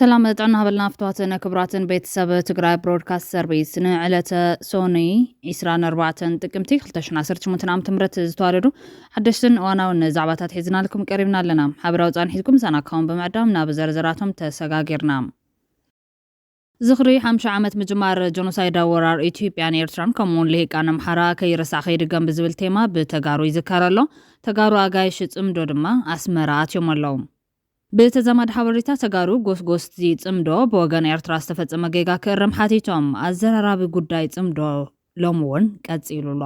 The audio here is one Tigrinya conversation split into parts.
ሰላም ጥዕና ሃበልና ፍትዋትን ክቡራትን ቤተሰብ ትግራይ ብሮድካስት ሰርቪስ። ንዕለተ ሶኒ ዒስራን ኣርባዕተን ጥቅምቲ ክልተ ሽሕን ዓሰርተ ሸሞንተን ዓመተ ምህረት ዝተዋደዱ ሓደሽትን እዋናውን ዛዕባታት ሒዝናልኩም ቀሪብና ኣለና። ሓበራዊ ጻንሒትኩም ምሳና ክኸውን ብምዕዳም ናብ ዘርዘራቶም ተሰጋጊርና። ዝኽሪ ሓምሳ ዓመት ምጅማር ጀኖሳይድ ወራር ኢትዮጵያን ኤርትራን ከምኡውን ልሂቃን ኣምሓራ ከይረሳዕ ከይድገም ብዝብል ቴማ ብተጋሩ ይዝከር ኣሎ። ተጋሩ ኣጋይሽ ጽምዶ ድማ ኣስመራ ኣትዮም ኣለዉ። ብተዛማዲ ሓበሬታ ተጋሩ ጎስጎስቲ ጽምዶ ብወገን ኤርትራ ዝተፈጸመ ጌጋ ክእረም ሓቲቶም። ኣዘራራቢ ጉዳይ ጽምዶ ሎሚ እውን ቀጺሉ ኣሎ።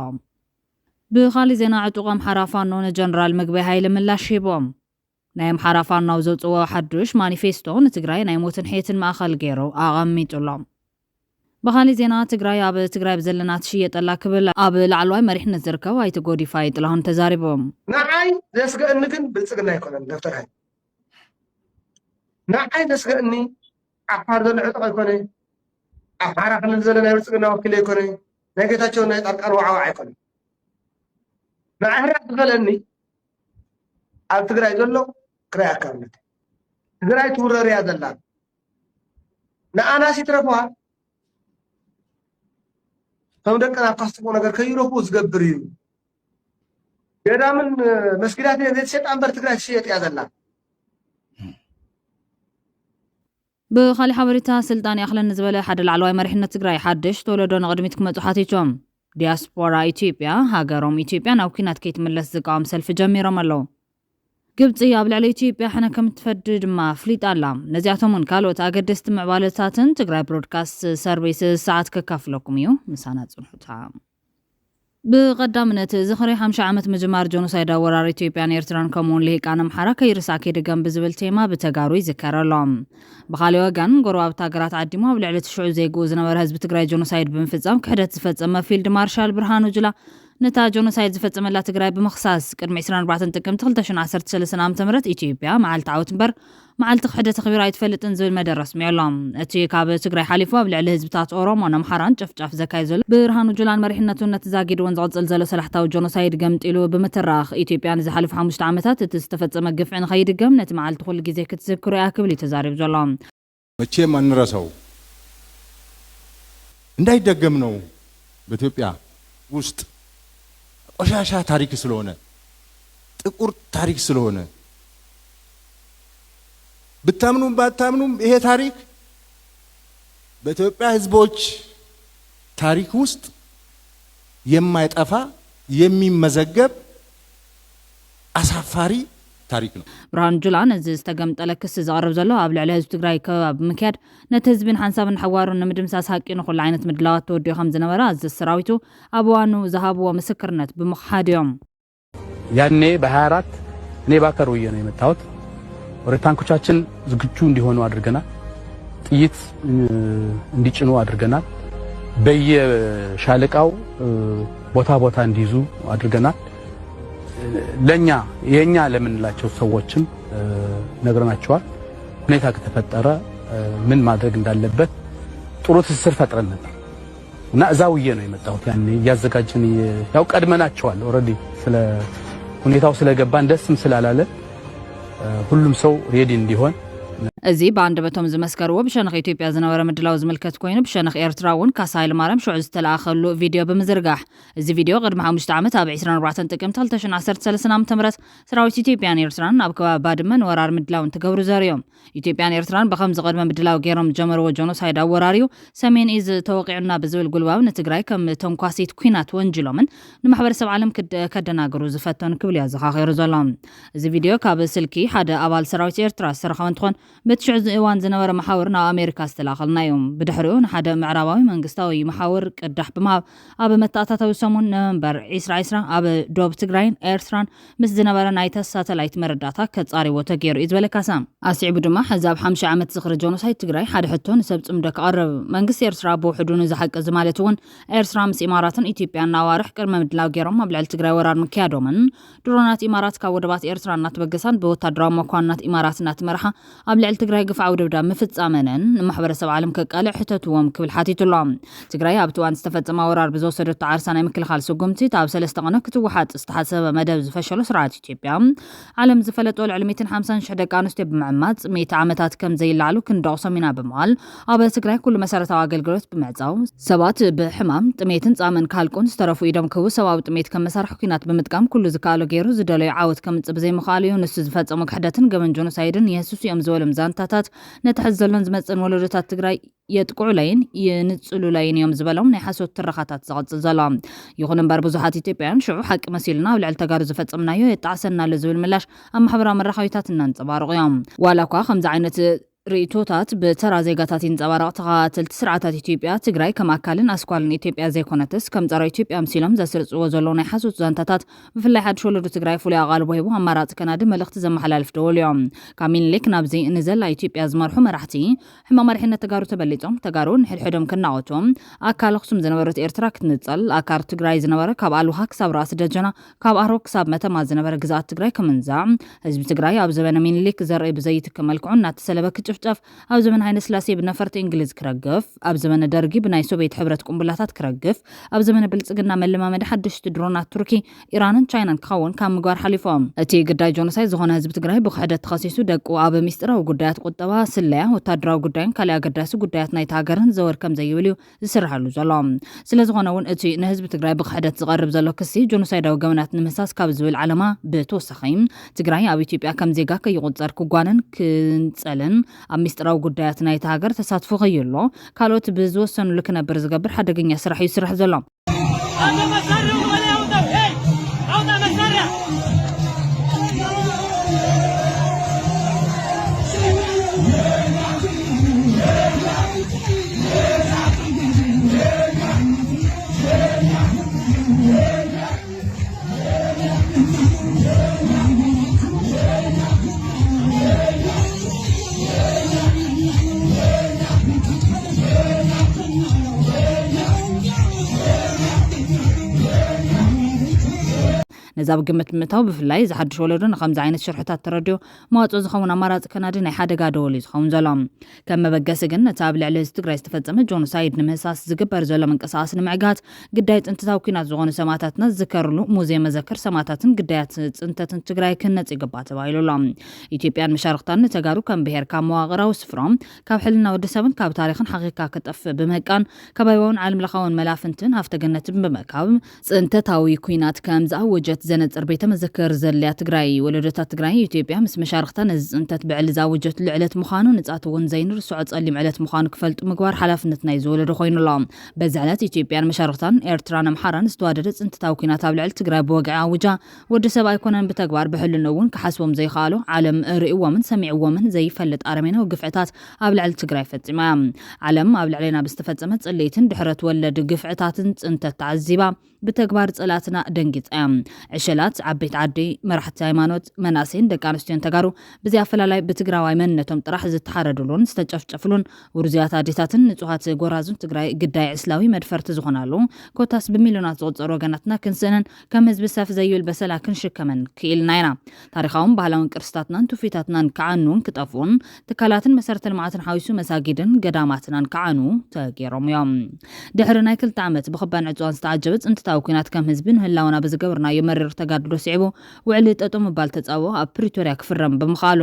ብኻሊእ ዜና ዕጡቕ ኣምሓራ ፋኖ ንጀነራል ምግበይ ሃይለ ምላሽ ሂቦም። ናይ ኣምሓራ ፋኖ ኣብ ዘውፅዎ ሓዱሽ ማኒፌስቶ ንትግራይ ናይ ሞትን ሕየትን ማእኸል ገይሩ ኣቐሚጡ ኣሎ። ብኻሊእ ዜና ትግራይ ኣብ ትግራይ ብዘለና ትሽየጠላ ክብል ኣብ ላዕለዋይ መሪሕነት ዝርከብ ኣይተ ጎዲፋይ ጥላሁን ተዛሪቦም። ንዓይ ዘስገእኒ ግን ብልፅግና ኣይኮነን ዶክተር ሃይለ። ንዓይ ዘስገእኒ ዓፋር ዘሎ ዕጥቕ ኣይኮነ፣ ኣምሓራ ክልል ዘሎ ናይ ብልፅግና ወኪል ኣይኮነ፣ ናይ ጌታቸው ናይ ፃድቃን ዋዕዋዕ ኣይኮነ። ንዓይ ህራሕ ዝኸለኒ ኣብ ትግራይ ዘሎ ክራይ ኣካብነት ትግራይ ትውረር እያ ዘላ። ንኣናስ ይትረፍዋ ከም ደቂ ናብካ ጽቡቕ ነገር ከይረኽቡ ዝገብር እዩ። ገዳምን መስጊዳትን ዘይትሸጣ እምበር ትግራይ ትሽየጥ እያ ዘላ። ብኻሊእ ሓበሬታ ስልጣን ይኣኽለኒ ዝበለ ሓደ ላዕለዋይ መሪሕነት ትግራይ ሓድሽ ተወለዶ ንቕድሚት ክመፁ ሓቲቶም። ዲያስፖራ ኢትዮጵያ ሃገሮም ኢትዮጵያ ናብ ኲናት ከይትምለስ ዝቃወም ሰልፊ ጀሚሮም ኣለዉ። ግብፂ ኣብ ልዕሊ ኢትዮጵያ ሕነ ከም ትፈዲ ድማ ኣፍሊጣ ኣላ። ነዚኣቶምን ካልኦት ኣገደስቲ ምዕባለታትን ትግራይ ብሮድካስት ሰርቪስ ሰዓት ከካፍለኩም እዩ። ምሳና ፅንሑታ። ብቐዳምነት ዝኽሪ ሓምሳ ዓመት ምጅማር ጆኖሳይድ ኣወራር ኢትዮጵያን ኤርትራን ከምኡውን ልሂቃን ኣምሓራ ከይርሳዕ ከይድገም ብዝብል ቴማ ብተጋሩ ይዝከር ኣሎ። ብኻሊእ ወገን ጎረባብቲ ሃገራት ዓዲሙ ኣብ ልዕሊ እቲ ሽዑ ዜግኡ ዝነበረ ህዝቢ ትግራይ ጆኖሳይድ ብምፍፃም ክሕደት ዝፈፀመ ፊልድ ማርሻል ብርሃኑ ጁላ ነታ ጆኖሳይድ ዝፈፀመላ ትግራይ ብምኽሳስ ቅድሚ ዒስራን ኣርባዕተን ጥቅምቲ ክልተ ሽሕን ዓሰርተ ሰለስተን ዓመተ ምህረት ኢትዮጵያ መዓልቲ ዓወት እምበር መዓልቲ ክሕደት ኣኽቢራ ኣይትፈልጥን ዝብል መደረ ኣስሚዑ ኣሎ። እቲ ካብ ትግራይ ሓሊፉ ኣብ ልዕሊ ህዝብታት ኦሮሞን ኣምሓራን ጨፍጫፍ ዘካየደ ዘሎ ብርሃኑ ጁላን መሪሕነቱን ነቲ ዛጊድ እውን ዝቕፅል ዘሎ ሰላሕታዊ ጆኖሳይድ ገምጢሉ ብምትራኽ ኢትዮጵያ ንዝሓለፉ ሓሙሽተ ዓመታት እቲ ዝተፈፀመ ግፍዒ ንኸይድገም ነቲ መዓልቲ ኩሉ ግዜ ክትዝክሮ እያ ክብል እዩ ተዛሪቡ ዘሎ። መቼም አንረሳው እንዳይደገም ነው። በኢትዮጵያ ውስጥ ቆሻሻ ታሪክ ስለሆነ ጥቁር ታሪክ ስለሆነ ብታምኑም ባታምኑም ይሄ ታሪክ በኢትዮጵያ ህዝቦች ታሪክ ውስጥ የማይጠፋ የሚመዘገብ ኣሳፋሪ ታሪክ ነው። ብርሃኑ ጁላ ነዚ ዝተገምጠለ ክሲ ዘቕርብ ዘሎ ኣብ ልዕሊ ህዝቢ ትግራይ ከበባ ብምክያድ ነቲ ህዝቢ ንሓንሳብን ንሓዋሩን ንምድምሳስ ሃቂኑ ኩሉ ዓይነት ምድላዋት ተወዲኡ ከም ዝነበረ ኣዘዚ ሰራዊቱ ኣብ እዋኑ ዝሃብዎ ምስክርነት ብምኽሓድ እዮም። ያኔ በ24 እኔ ባከር ውዬ ነው የመጣሁት። ወደ ታንኮቻችን ዝግጁ እንዲሆኑ አድርገናል። ጥይት እንዲጭኑ አድርገናል። በየሻለቃው ቦታ ቦታ እንዲይዙ አድርገናል። ለኛ የኛ ለምንላቸው ሰዎችም ነግረናቸዋል። ሁኔታ ከተፈጠረ ምን ማድረግ እንዳለበት ጥሩ ትስስር ፈጥረን ነበር እና እዛ ውዬ ነው የመጣሁት። ያኔ እያዘጋጀን እየ- ያው ቀድመናቸዋል already ስለ ሁኔታው ስለገባን ደስም ስላላለ ሁሉም ሰው ready እንዲሆን እዚ ብኣንደበቶም ዝመስከርዎ ብሸነኽ ኢትዮጵያ ዝነበረ ምድላው ዝምልከት ኮይኑ ብሸነኽ ኤርትራ እውን ካሳ ሃይለማርያም ሽዑ ዝተለኣኸሉ ቪድዮ ብምዝርጋሕ እዚ ቪድዮ ቅድሚ ሓሙሽተ ዓመት ኣብ ዒስራን ኣርባዕተን ጥቅምቲ ክልተ ሽሕን ዓሰርተ ሰለስተን ዓመተ ምህረት ሰራዊት ኢትዮጵያን ኤርትራን ኣብ ከባቢ ባድመ ንወራር ምድላው እንትገብሩ ዘርእዮም። ኢትዮጵያን ኤርትራን ብኸምዚ ቅድመ ምድላው ገይሮም ዝጀመርዎ ጆኖሳይድ ኣወራርዩ ሰሜን እዝ ተወቒዑና ብዝብል ጉልባብ ንትግራይ ከም ተንኳሲት ኲናት ወንጅሎምን ንማሕበረሰብ ዓለም ክደ- ከደናግሩ ዝፈተኑ ክብል እዩ ኣዘኻኺሩ ዘሎ። እዚ ቪድዮ ካብ ስልኪ ሓደ ኣባል ሰራዊት ኤርትራ ዝተረኸበ እንትኾን በቲ ሽዑ እዋን ዝነበረ መሓውር ናብ ኣሜሪካ ዝተላኸልና እዩ። ብድሕሪኡ ንሓደ ምዕራባዊ መንግስታዊ መሓውር ቅዳሕ ብምሃብ ኣብ መተኣታተዊ ሰሙን ነቨምበር ዒስራ ዒስራ ኣብ ዶብ ትግራይን ኤርትራን ምስ ዝነበረ ናይታ ሳተላይት መረዳእታ ከጻሪዎ ተገይሩ እዩ ዝበለ ካሳ። ኣስዒቡ ድማ ሕዚ ኣብ ሓምሻ ዓመት ዝኽሪ ጆኖሳይድ ትግራይ ሓደ ሕቶ ንሰብ ጽምዶ ከቕርብ። መንግስቲ ኤርትራ ብውሕዱ ንዚ ሓቂ እዚ ማለት እውን ኤርትራ ምስ ኢማራትን ኢትዮጵያን ንኣዋርሕ ቅድመ ምድላው ገይሮም ኣብ ልዕሊ ትግራይ ወራር ምክያዶምን ድሮናት ኢማራት ካብ ወደባት ኤርትራ እናተበገሳን ብወታደራዊ መኳንናት ኢማራት እናተመርሓ ኣብ ልዕሊ ትግራይ ግፍዓዊ ደብዳብ ምፍጻመንን ንማሕበረሰብ ዓለም ከቃልዕ ሕተትዎም ክብል ሓቲቱ ኣሎ። ትግራይ ኣብቲ እዋን ዝተፈጸመ ወራር ብዝወሰደቶ ዓርሳ ናይ ምክልኻል ስጉምቲ፣ እታ ኣብ ሰለስተ ቀኖ ክትወሓጥ ዝተሓሰበ መደብ ዝፈሸሎ ስርዓት ኢትዮጵያ፣ ዓለም ዝፈለጦ ልዕሊ ሚእትን ሓምሳን ሽሕ ደቂ ኣንስትዮ ብምዕማጽ፣ ሚእቲ ዓመታት ከም ዘይለዓሉ ክንደቕሶም ኢና ብምባል፣ ኣብ ትግራይ ኩሉ መሰረታዊ ኣገልግሎት ብምዕጻው፣ ሰባት ብሕማም፣ ጥሜትን ጻምን ክሃልቁን ዝተረፉ ኢዶም ክህቡ ሰብኣዊ ጥሜት ከም መሳርሒ ኲናት ብምጥቃም ኩሉ ዝከኣሎ ገይሩ ዝደለዮ ዓወት ከምጽእ ብዘይምኽኣሉ እዩ። ንሱ ዝፈጸሞ ክሕደትን ገበን ጆኖሳይድን የህስሱ እዮም ዝበሎም ዛንታታት ነቲ ሕዚ ዘሎን ዝመጽእን ወለዶታት ትግራይ የጥቅዑለይን ይንጽሉለይን እዮም ዝበሎም ናይ ሓሶት ትረኻታት ዝቐጽል ዘሎ። ይኹን እምበር ብዙሓት ኢትዮጵያውያን ሽዑ ሓቂ መሲሉና ኣብ ልዕሊ ተጋሩ ዝፈጸምናዮ የጣዕሰና ኣሎ ዝብል ምላሽ ኣብ ማሕበራዊ መራኸቢታት እናንጸባረቑ እዮም። ዋላ እኳ ከምዚ ዓይነት ርእይቶታት ብተራ ዜጋታት ይንጸባረቕ፣ ተኸታተልቲ ስርዓታት ኢትዮጵያ ትግራይ ከም ኣካልን ኣስኳልን ኢትዮጵያ ዘይኮነትስ ከም ጸረ ኢትዮጵያ ኣምሲሎም ዘስርጽዎ ዘለዉ ናይ ሓሶት ዛንታታት ብፍላይ ሓድሽ ወለዶ ትግራይ ፍሉይ ኣቓልቦ ሂቡ ኣማራጺ ከናዲ መልእኽቲ ዘመሓላልፍ ደወል እዮም። ካብ ሚኒሊክ ናብዚ ንዘላ ኢትዮጵያ ዝመርሑ መራሕቲ ሕማቕ መሪሕነት ተጋሩ ተበሊጾም፣ ተጋሩ ንሕድሕዶም ክናቖቱ፣ ኣካል ኣኽሱም ዝነበረት ኤርትራ ክትንጸል፣ ኣካል ትግራይ ዝነበረ ካብ ኣልውሃ ክሳብ ራእሲ ደጀና፣ ካብ ኣሮ ክሳብ መተማ ዝነበረ ግዝኣት ትግራይ ክምንዛዕ፣ ህዝቢ ትግራይ ኣብ ዘበነ ሚኒሊክ ዘርኢ ብዘይትክ መልክዑ እናተሰለበ ክጭፍጨፍ፣ ኣብ ዘበነ ሃይለስላሴ ብነፈርቲ እንግሊዝ ክረግፍ፣ ኣብ ዘበነ ደርጊ ብናይ ሶቪየት ሕብረት ቁምቡላታት ክረግፍ፣ ኣብ ዘበነ ብልጽግና መለማመዲ ሓደሽቲ ድሮናት ቱርኪ፣ ኢራንን ቻይናን ክኸውን ካብ ምግባር ሓሊፎም፣ እቲ ግዳይ ጆኖሳይድ ዝኾነ ህዝቢ ትግራይ ብክሕደት ተኸሲሱ ደቁ ኣብ ሚስጢራዊ ጉዳያት ቁጠባ፣ ስለያ፣ ወታደራዊ ጉዳይን ካልእ ኣገዳሲ ጉዳያት ናይቲ ሃገርን ዘወር ከም ዘይብል እዩ ዝስርሓሉ ዘሎ። ስለ ዝኾነ እውን እቲ ንህዝቢ ትግራይ ብክሕደት ዝቐርብ ዘሎ ክሲ ጆኖሳይዳዊ ገበናት ንምህሳስ ካብ ዝብል ዓላማ ብተወሳኺ፣ ትግራይ ኣብ ኢትዮጵያ ከም ዜጋ ከይቑጸር ክጓነን ክንጸልን ኣብ ሚስጢራዊ ጉዳያት ናይቲ ሃገር ተሳትፎ ከይህሎ ካልኦት ብዝወሰኑሉ ክነብር ዝገብር ሓደገኛ ስራሕ እዩ ዝስራሕ ዘሎ። ነዚ ኣብ ግምት ብምእታው፣ ብፍላይ እዚ ሓድሽ ወለዶ ንኸምዚ ዓይነት ሽርሕታት ተረዲኦ መዋጽኦ ዝኸውን ኣማራጺ ከናዲ ናይ ሓደጋ ደወል እዩ ዝኸውን ዘሎ። ከም መበገሲ ግን፣ ነቲ ኣብ ልዕሊ ህዝቢ ትግራይ ዝተፈጸመ ጆኖሳይድ ንምህሳስ ዝግበር ዘሎ ምንቅስቓስ ንምዕጋት፣ ግዳይ ጥንትታዊ ኲናት ዝኾኑ ሰማእታትና ዝዝከርሉ ሙዝየም መዘክር ሰማእታትን ግዳያት ጽንተትን ትግራይ ክህነጽ ይግባእ ተባሂሉ ኣሎ። ኢትዮጵያን መሻርኽታን ንተጋሩ ከም ብሄር ካብ መዋቕራዊ ስፍራኦም፣ ካብ ሕልና ወዲ ሰብን ካብ ታሪኽን ሓኺካ ክጠፍእ ብምህቃን፣ ከባቢያውን ዓለም ለኻውን መላፍንትን ሃፍተ ገነትን ብምእካብ፣ ጽንተታዊ ኲናት ከም ዝኣወጀት ዘነጽር ቤተ መዘክር ዘድልያ ትግራይ፣ ወለዶታት ትግራይ፣ ኢትዮጵያ ምስ መሻርኽታ ነዚ ጽንተት ብዕሊ ዝኣወጀትሉ ዕለት ምዃኑ፣ ንጻት እውን ዘይንርስዖ ጸሊም ዕለት ምዃኑ ክፈልጡ ምግባር ሓላፍነት ናይ ዝወለዶ ኮይኑ ኣሎ። በዚ ዕለት ኢትዮጵያን መሻርኽታን ኤርትራን ኣምሓራን ዝተዋደደ ጽንተታዊ ኲናት ኣብ ልዕሊ ትግራይ ብወግዒ ኣውጃ፣ ወዲ ሰብ ኣይኮነን ብተግባር ብሕልንኡ እውን ክሓስቦም ዘይከኣሉ፣ ዓለም ርእይዎምን ሰሚዕዎምን ዘይፈልጥ ኣረሜናዊ ግፍዕታት ኣብ ልዕሊ ትግራይ ፈጺማ እያ። ዓለም ኣብ ልዕሌና ብዝተፈጸመ ጽልኢትን ድሕረት ወለድ ግፍዕታትን ጽንተት ተዓዚባ፣ ብተግባር ጸላእትና ደንጊጻ እያ። ዕሸላት፣ ዓበይቲ ዓዲ፣ መራሕቲ ሃይማኖት፣ መናእሰይን ደቂ ኣንስትዮን ተጋሩ ብዘይ ኣፈላላይ ብትግራዋይ መንነቶም ጥራሕ ዝተሓረዱሉን ዝተጨፍጨፍሉን ውርዙያት ኣዴታትን ንጹሃት ጎራዙን ትግራይ ግዳይ ዕስላዊ መድፈርቲ ዝኾናሉ፣ ኮታስ ብሚልዮናት ዝቑጸሩ ወገናትና ክንስእንን ከም ህዝቢ ሰፍ ዘይብል በሰላ ክንሽከመን ክኢልና ኢና። ታሪኻውን ባህላውን ቅርስታትናን ትውፊታትናን ክዓኑን ክጠፍኡን፣ ትካላትን መሰረተ ልምዓትን ሓዊሱ መሳጊድን ገዳማትናን ክዓኑ ተገይሮም እዮም። ድሕሪ ናይ ክልተ ዓመት ብኽባን ዕጽዋን ዝተዓጀበ ጽንትታዊ ኲናት፣ ከም ህዝቢ ንህላውና ብዝገበርናዮ መሪር ተጋድሎ ስዒቡ፣ ውዕሊ ጠጠው ምባል ተጻብኦ ኣብ ፕሪቶርያ ክፍረም ብምኽኣሉ፣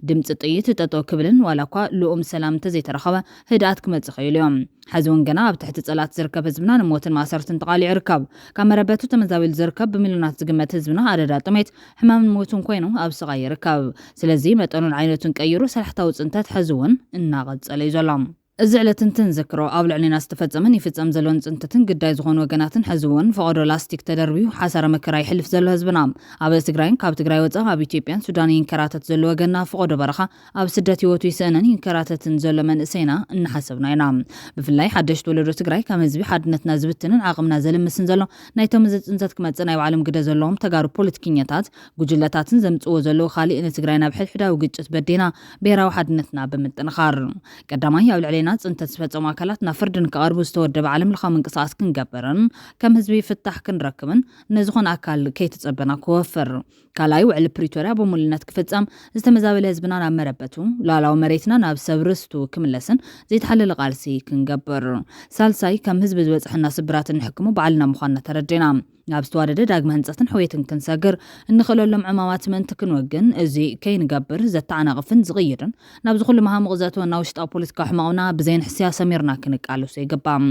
ድምጺ ጥይት ጠጠው ክብልን ዋላ እኳ ልኡም ሰላም እንተዘይተረኸበ፣ ህድኣት ክመጽእ ኽኢሉ እዩ። ሕዚ እውን ገና ኣብ ትሕቲ ጸላእቲ ዝርከብ ህዝብና ንሞትን ማእሰርትን ተቓሊዑ ይርከብ። ካብ መረበቱ ተመዛቢሉ ዝርከብ ብሚልዮናት ዝግመት ህዝብና ኣደዳ ጥሜት፣ ሕማምን ሞትን ኮይኑ ኣብ ስቓይ ይርከብ። ስለዚ መጠኑን ዓይነቱን ቀይሩ ሰላሕታዊ ጽንተት ሕዚ እውን እናቐጸለ እዩ ዘሎ። እዚ ዕለት እንትንዝክሮ፣ ኣብ ልዕሊና ዝተፈጸመን ይፍጸም ዘሎን ጽንተትን ግዳይ ዝኾኑ ወገናትን ሕዚ እውን ፈቐዶ ላስቲክ ተደርብዩ ሓሳረ መከራ ይሕልፍ ዘሎ ህዝብና፣ ኣብ ትግራይን ካብ ትግራይ ወጻኢ ኣብ ኢትዮጵያን ሱዳንን ይንከራተት ዘሎ ወገንና ፈቐዶ በረኻ ኣብ ስደት ህይወቱ ይስእንን ይንከራተትን ዘሎ መንእሰይና እናሓሰብና ኢና። ብፍላይ ሓደሽቲ ወለዶ ትግራይ ከም ህዝቢ ሓድነትና ዝብትንን ዓቕምና ዘልምስን ዘሎ፣ ናይቶም እዚ ጽንተት ክመጽእ ናይ ባዕሎም ግደ ዘለዎም ተጋሩ ፖለቲከኛታት፣ ጉጅለታትን ዘምጽእዎ ዘለዉ ካሊእ ንትግራይ ናብ ሕድሕዳዊ ግጭት በዴና ብሄራዊ ሓድነትና ብምጥንኻር ቀዳማይ ኣብ ልዕሊ ጽንተት ዝፈጸሙ ኣካላት ናብ ፍርዲ ንክቐርቡ ዝተወደበ ዓለም ለኻዊ ምንቅስቓስ ክንገብርን ከም ህዝቢ ፍታሕ ክንረክብን ንዝኾነ ኣካል ከይተጸበና ክወፍር። ካልኣይ፣ ውዕሊ ፕሪቶርያ ብምሉእነት ክፍጸም፣ ዝተመዛበለ ህዝብና ናብ መረበቱ፣ ሉዓላዊ መሬትና ናብ ሰብ ርስቱ ክምለስን ዘይተሓለለ ቃልሲ ክንገብር። ሳልሳይ፣ ከም ህዝቢ ዝበጽሐና ስብራት እንሕክሞ ባዕልና ምዃንና ተረዲና፣ ናብ ዝተዋደደ ዳግመ ህንጸትን ሕውየትን ክንሰግር፣ እንኽእለሎም ዕማማት ምእንቲ ክንወግን፣ እዚ ከይንገብር ዘተዓናቕፍን ዝቕይርን ናብዚ ኩሉ መሃሙቕ ዘእትወና ውሽጣዊ ፖለቲካዊ ሕመቕና ብዘይንሕስያ ሰሚርና ክንቃለሶ ይግባእ።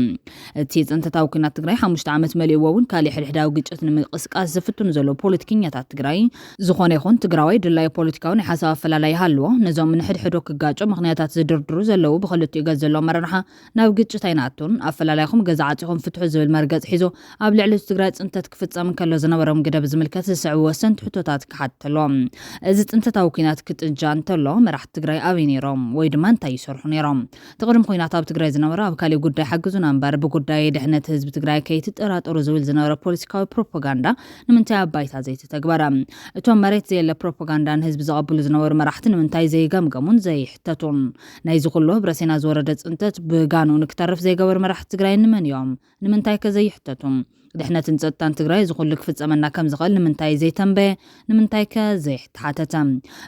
እቲ ጽንተታዊ ኲናት ትግራይ ሓሙሽተ ዓመት መሊእዎ እውን ካሊእ ሕድሕዳዊ ግጭት ንምቅስቃስ ዝፍትኑ ዘለዉ ፖለቲከኛታት ትግራይ፣ ዝኾነ ይኹን ትግራዋይ ድላዩ ፖለቲካዊ ናይ ሓሳብ ኣፈላላይ ይሃልዎ፣ ነዞም ንሕድሕዶ ክጋጮ ምኽንያታት ዝድርድሩ ዘለዉ ብኽልቲኡ ገጽ ዘለዉ መራርሓ ናብ ግጭት ኣይንኣቱን፣ ኣፈላላይኹም ገዛ ዓጺኹም ፍትሑ ዝብል መርገጽ ሒዞ ኣብ ልዕሊ ትግራይ ጽንተት ክፍጸም እንከሎ ዝነበሮም ግደብ ዝምልከት ዝስዕቡ ወሰንቲ ሕቶታት ክሓተሎም። እዚ ጽንተታዊ ኲናት ክጥጃ እንተሎ መራሕቲ ትግራይ ኣበይ ነይሮም ወይ ድማ እንታይ ይሰርሑ ነይሮም? እቲ ቅድሚ ኲናት ኣብ ትግራይ ዝነበረ ኣብ ካሊእ ጉዳይ ሓግዙና እምበር ብጉዳይ ድሕነት ህዝቢ ትግራይ ከይትጠራጠሩ ዝብል ዝነበረ ፖለቲካዊ ፕሮፓጋንዳ ንምንታይ ኣብ ባይታ ዘይተተግበረ? እቶም መሬት ዘየለ ፕሮፓጋንዳ ንህዝቢ ዘቐብሉ ዝነበሩ መራሕቲ ንምንታይ ዘይገምገሙን ዘይሕተቱን? ናይዚ ኩሉ ህብረሴና ዝወረደ ጽንተት ብጋኑ ንክተርፍ ዘይገበሩ መራሕቲ ትግራይ ንመን እዮም? ንምንታይ ከ ዘይሕተቱ? ድሕነትን ጸጥታን ትግራይ እዚ ኩሉ ክፍጸመና ከም ዝኽእል ንምንታይ ዘይተንበየ? ንምንታይ ከ ዘይተሓተተ?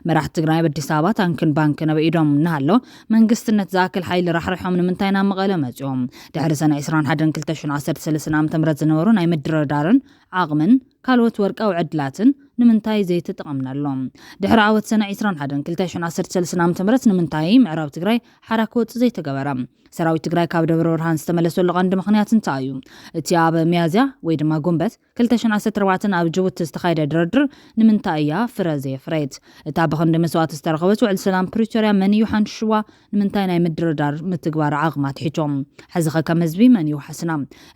መራሕቲ ትግራይ ኣብ ኣዲስ ኣበባ ታንክን ባንክን ኣብ ኢዶም እናሃሎ መንግስትነት ዝኣክል ሓይሊ ራሕሪሖም ንምንታይ ናብ መቐለ መጺኦም? ድሕሪ ሰነ ዕስራን ሓደን ክልተ ሽሕን ዓሰርተ ሰለስተን ዓመተ ምህረት ዝነበሩ ናይ ምድርዳርን ዓቕምን ካልኦት ወርቃዊ ዕድላትን ንምንታይ ዘይተጠቐምናሎም? ድሕሪ ዓወት ሰነ ዕስራን ሓደን ክልተ ሽሕን ዓሰርተ ሰለስተን ዓመተ ምህረት ንምንታይ ምዕራብ ትግራይ ሓራ ክወጽእ ዘይተገበረ? ሰራዊት ትግራይ ካብ ደብረ ብርሃን ዝተመለሰሉ ቀንዲ ምኽንያት እንታይ እዩ? እቲ ኣብ ሚያዝያ ወይ ድማ ጉንበት ክልተ ሽሕን ዓሰርተ ኣርባዕተን ኣብ ጅቡቲ ዝተኻየደ ድርድር ንምንታይ እያ ፍረ ዘየፍረየት? እታ ብኽንዲ መስዋእቲ ዝተረኸበት ውዕል ሰላም ፕሪቶርያ መን እዩ ሓንሽዋ? ንምንታይ ናይ ምድርዳር ምትግባር ዓቕማ ኣትሒቶም? ሕዚ ኸ ከም ህዝቢ መን ይውሓስና?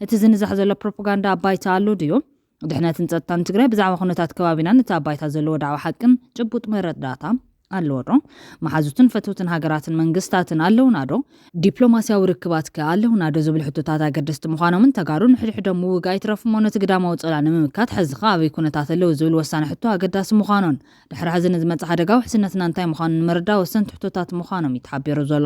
እቲ ዝንዛሕ ዘሎ ፕሮፓጋንዳ ኣብ ባይታ ኣሎ ድዩ? ድሕነትን ጸጥታን ትግራይ ብዛዕባ ኩነታት ከባቢናን እቲ ኣብ ባይታ ዘሎ ወድዓዊ ሓቅን ጭቡጥ መረዳእታ ኣለዎ ዶ? መሓዙትን ፈተውትን ሃገራትን መንግስታትን ኣለውና ዶ? ዲፕሎማስያዊ ርክባት ከ ኣለውና ዶ? ዝብሉ ሕቶታት ኣገደስቲ ምዃኖምን ተጋሩ ንሕድሕዶም ምውጋእ ኣይትረፍሞ፣ ነቲ ግዳማዊ ጸላ ንምምካት ሕዚ ኸ ኣበይ ኩነታት ኣለዉ ዝብል ወሳኒ ሕቶ ኣገዳሲ ምዃኑን ድሕሪ ሕዚ ንዝመጽእ ሓደጋ ውሕስነትና እንታይ ምዃኑ ንምርዳእ ወሰንቲ ሕቶታት ምዃኖም እዩ ተሓቢሩ ዘሎ።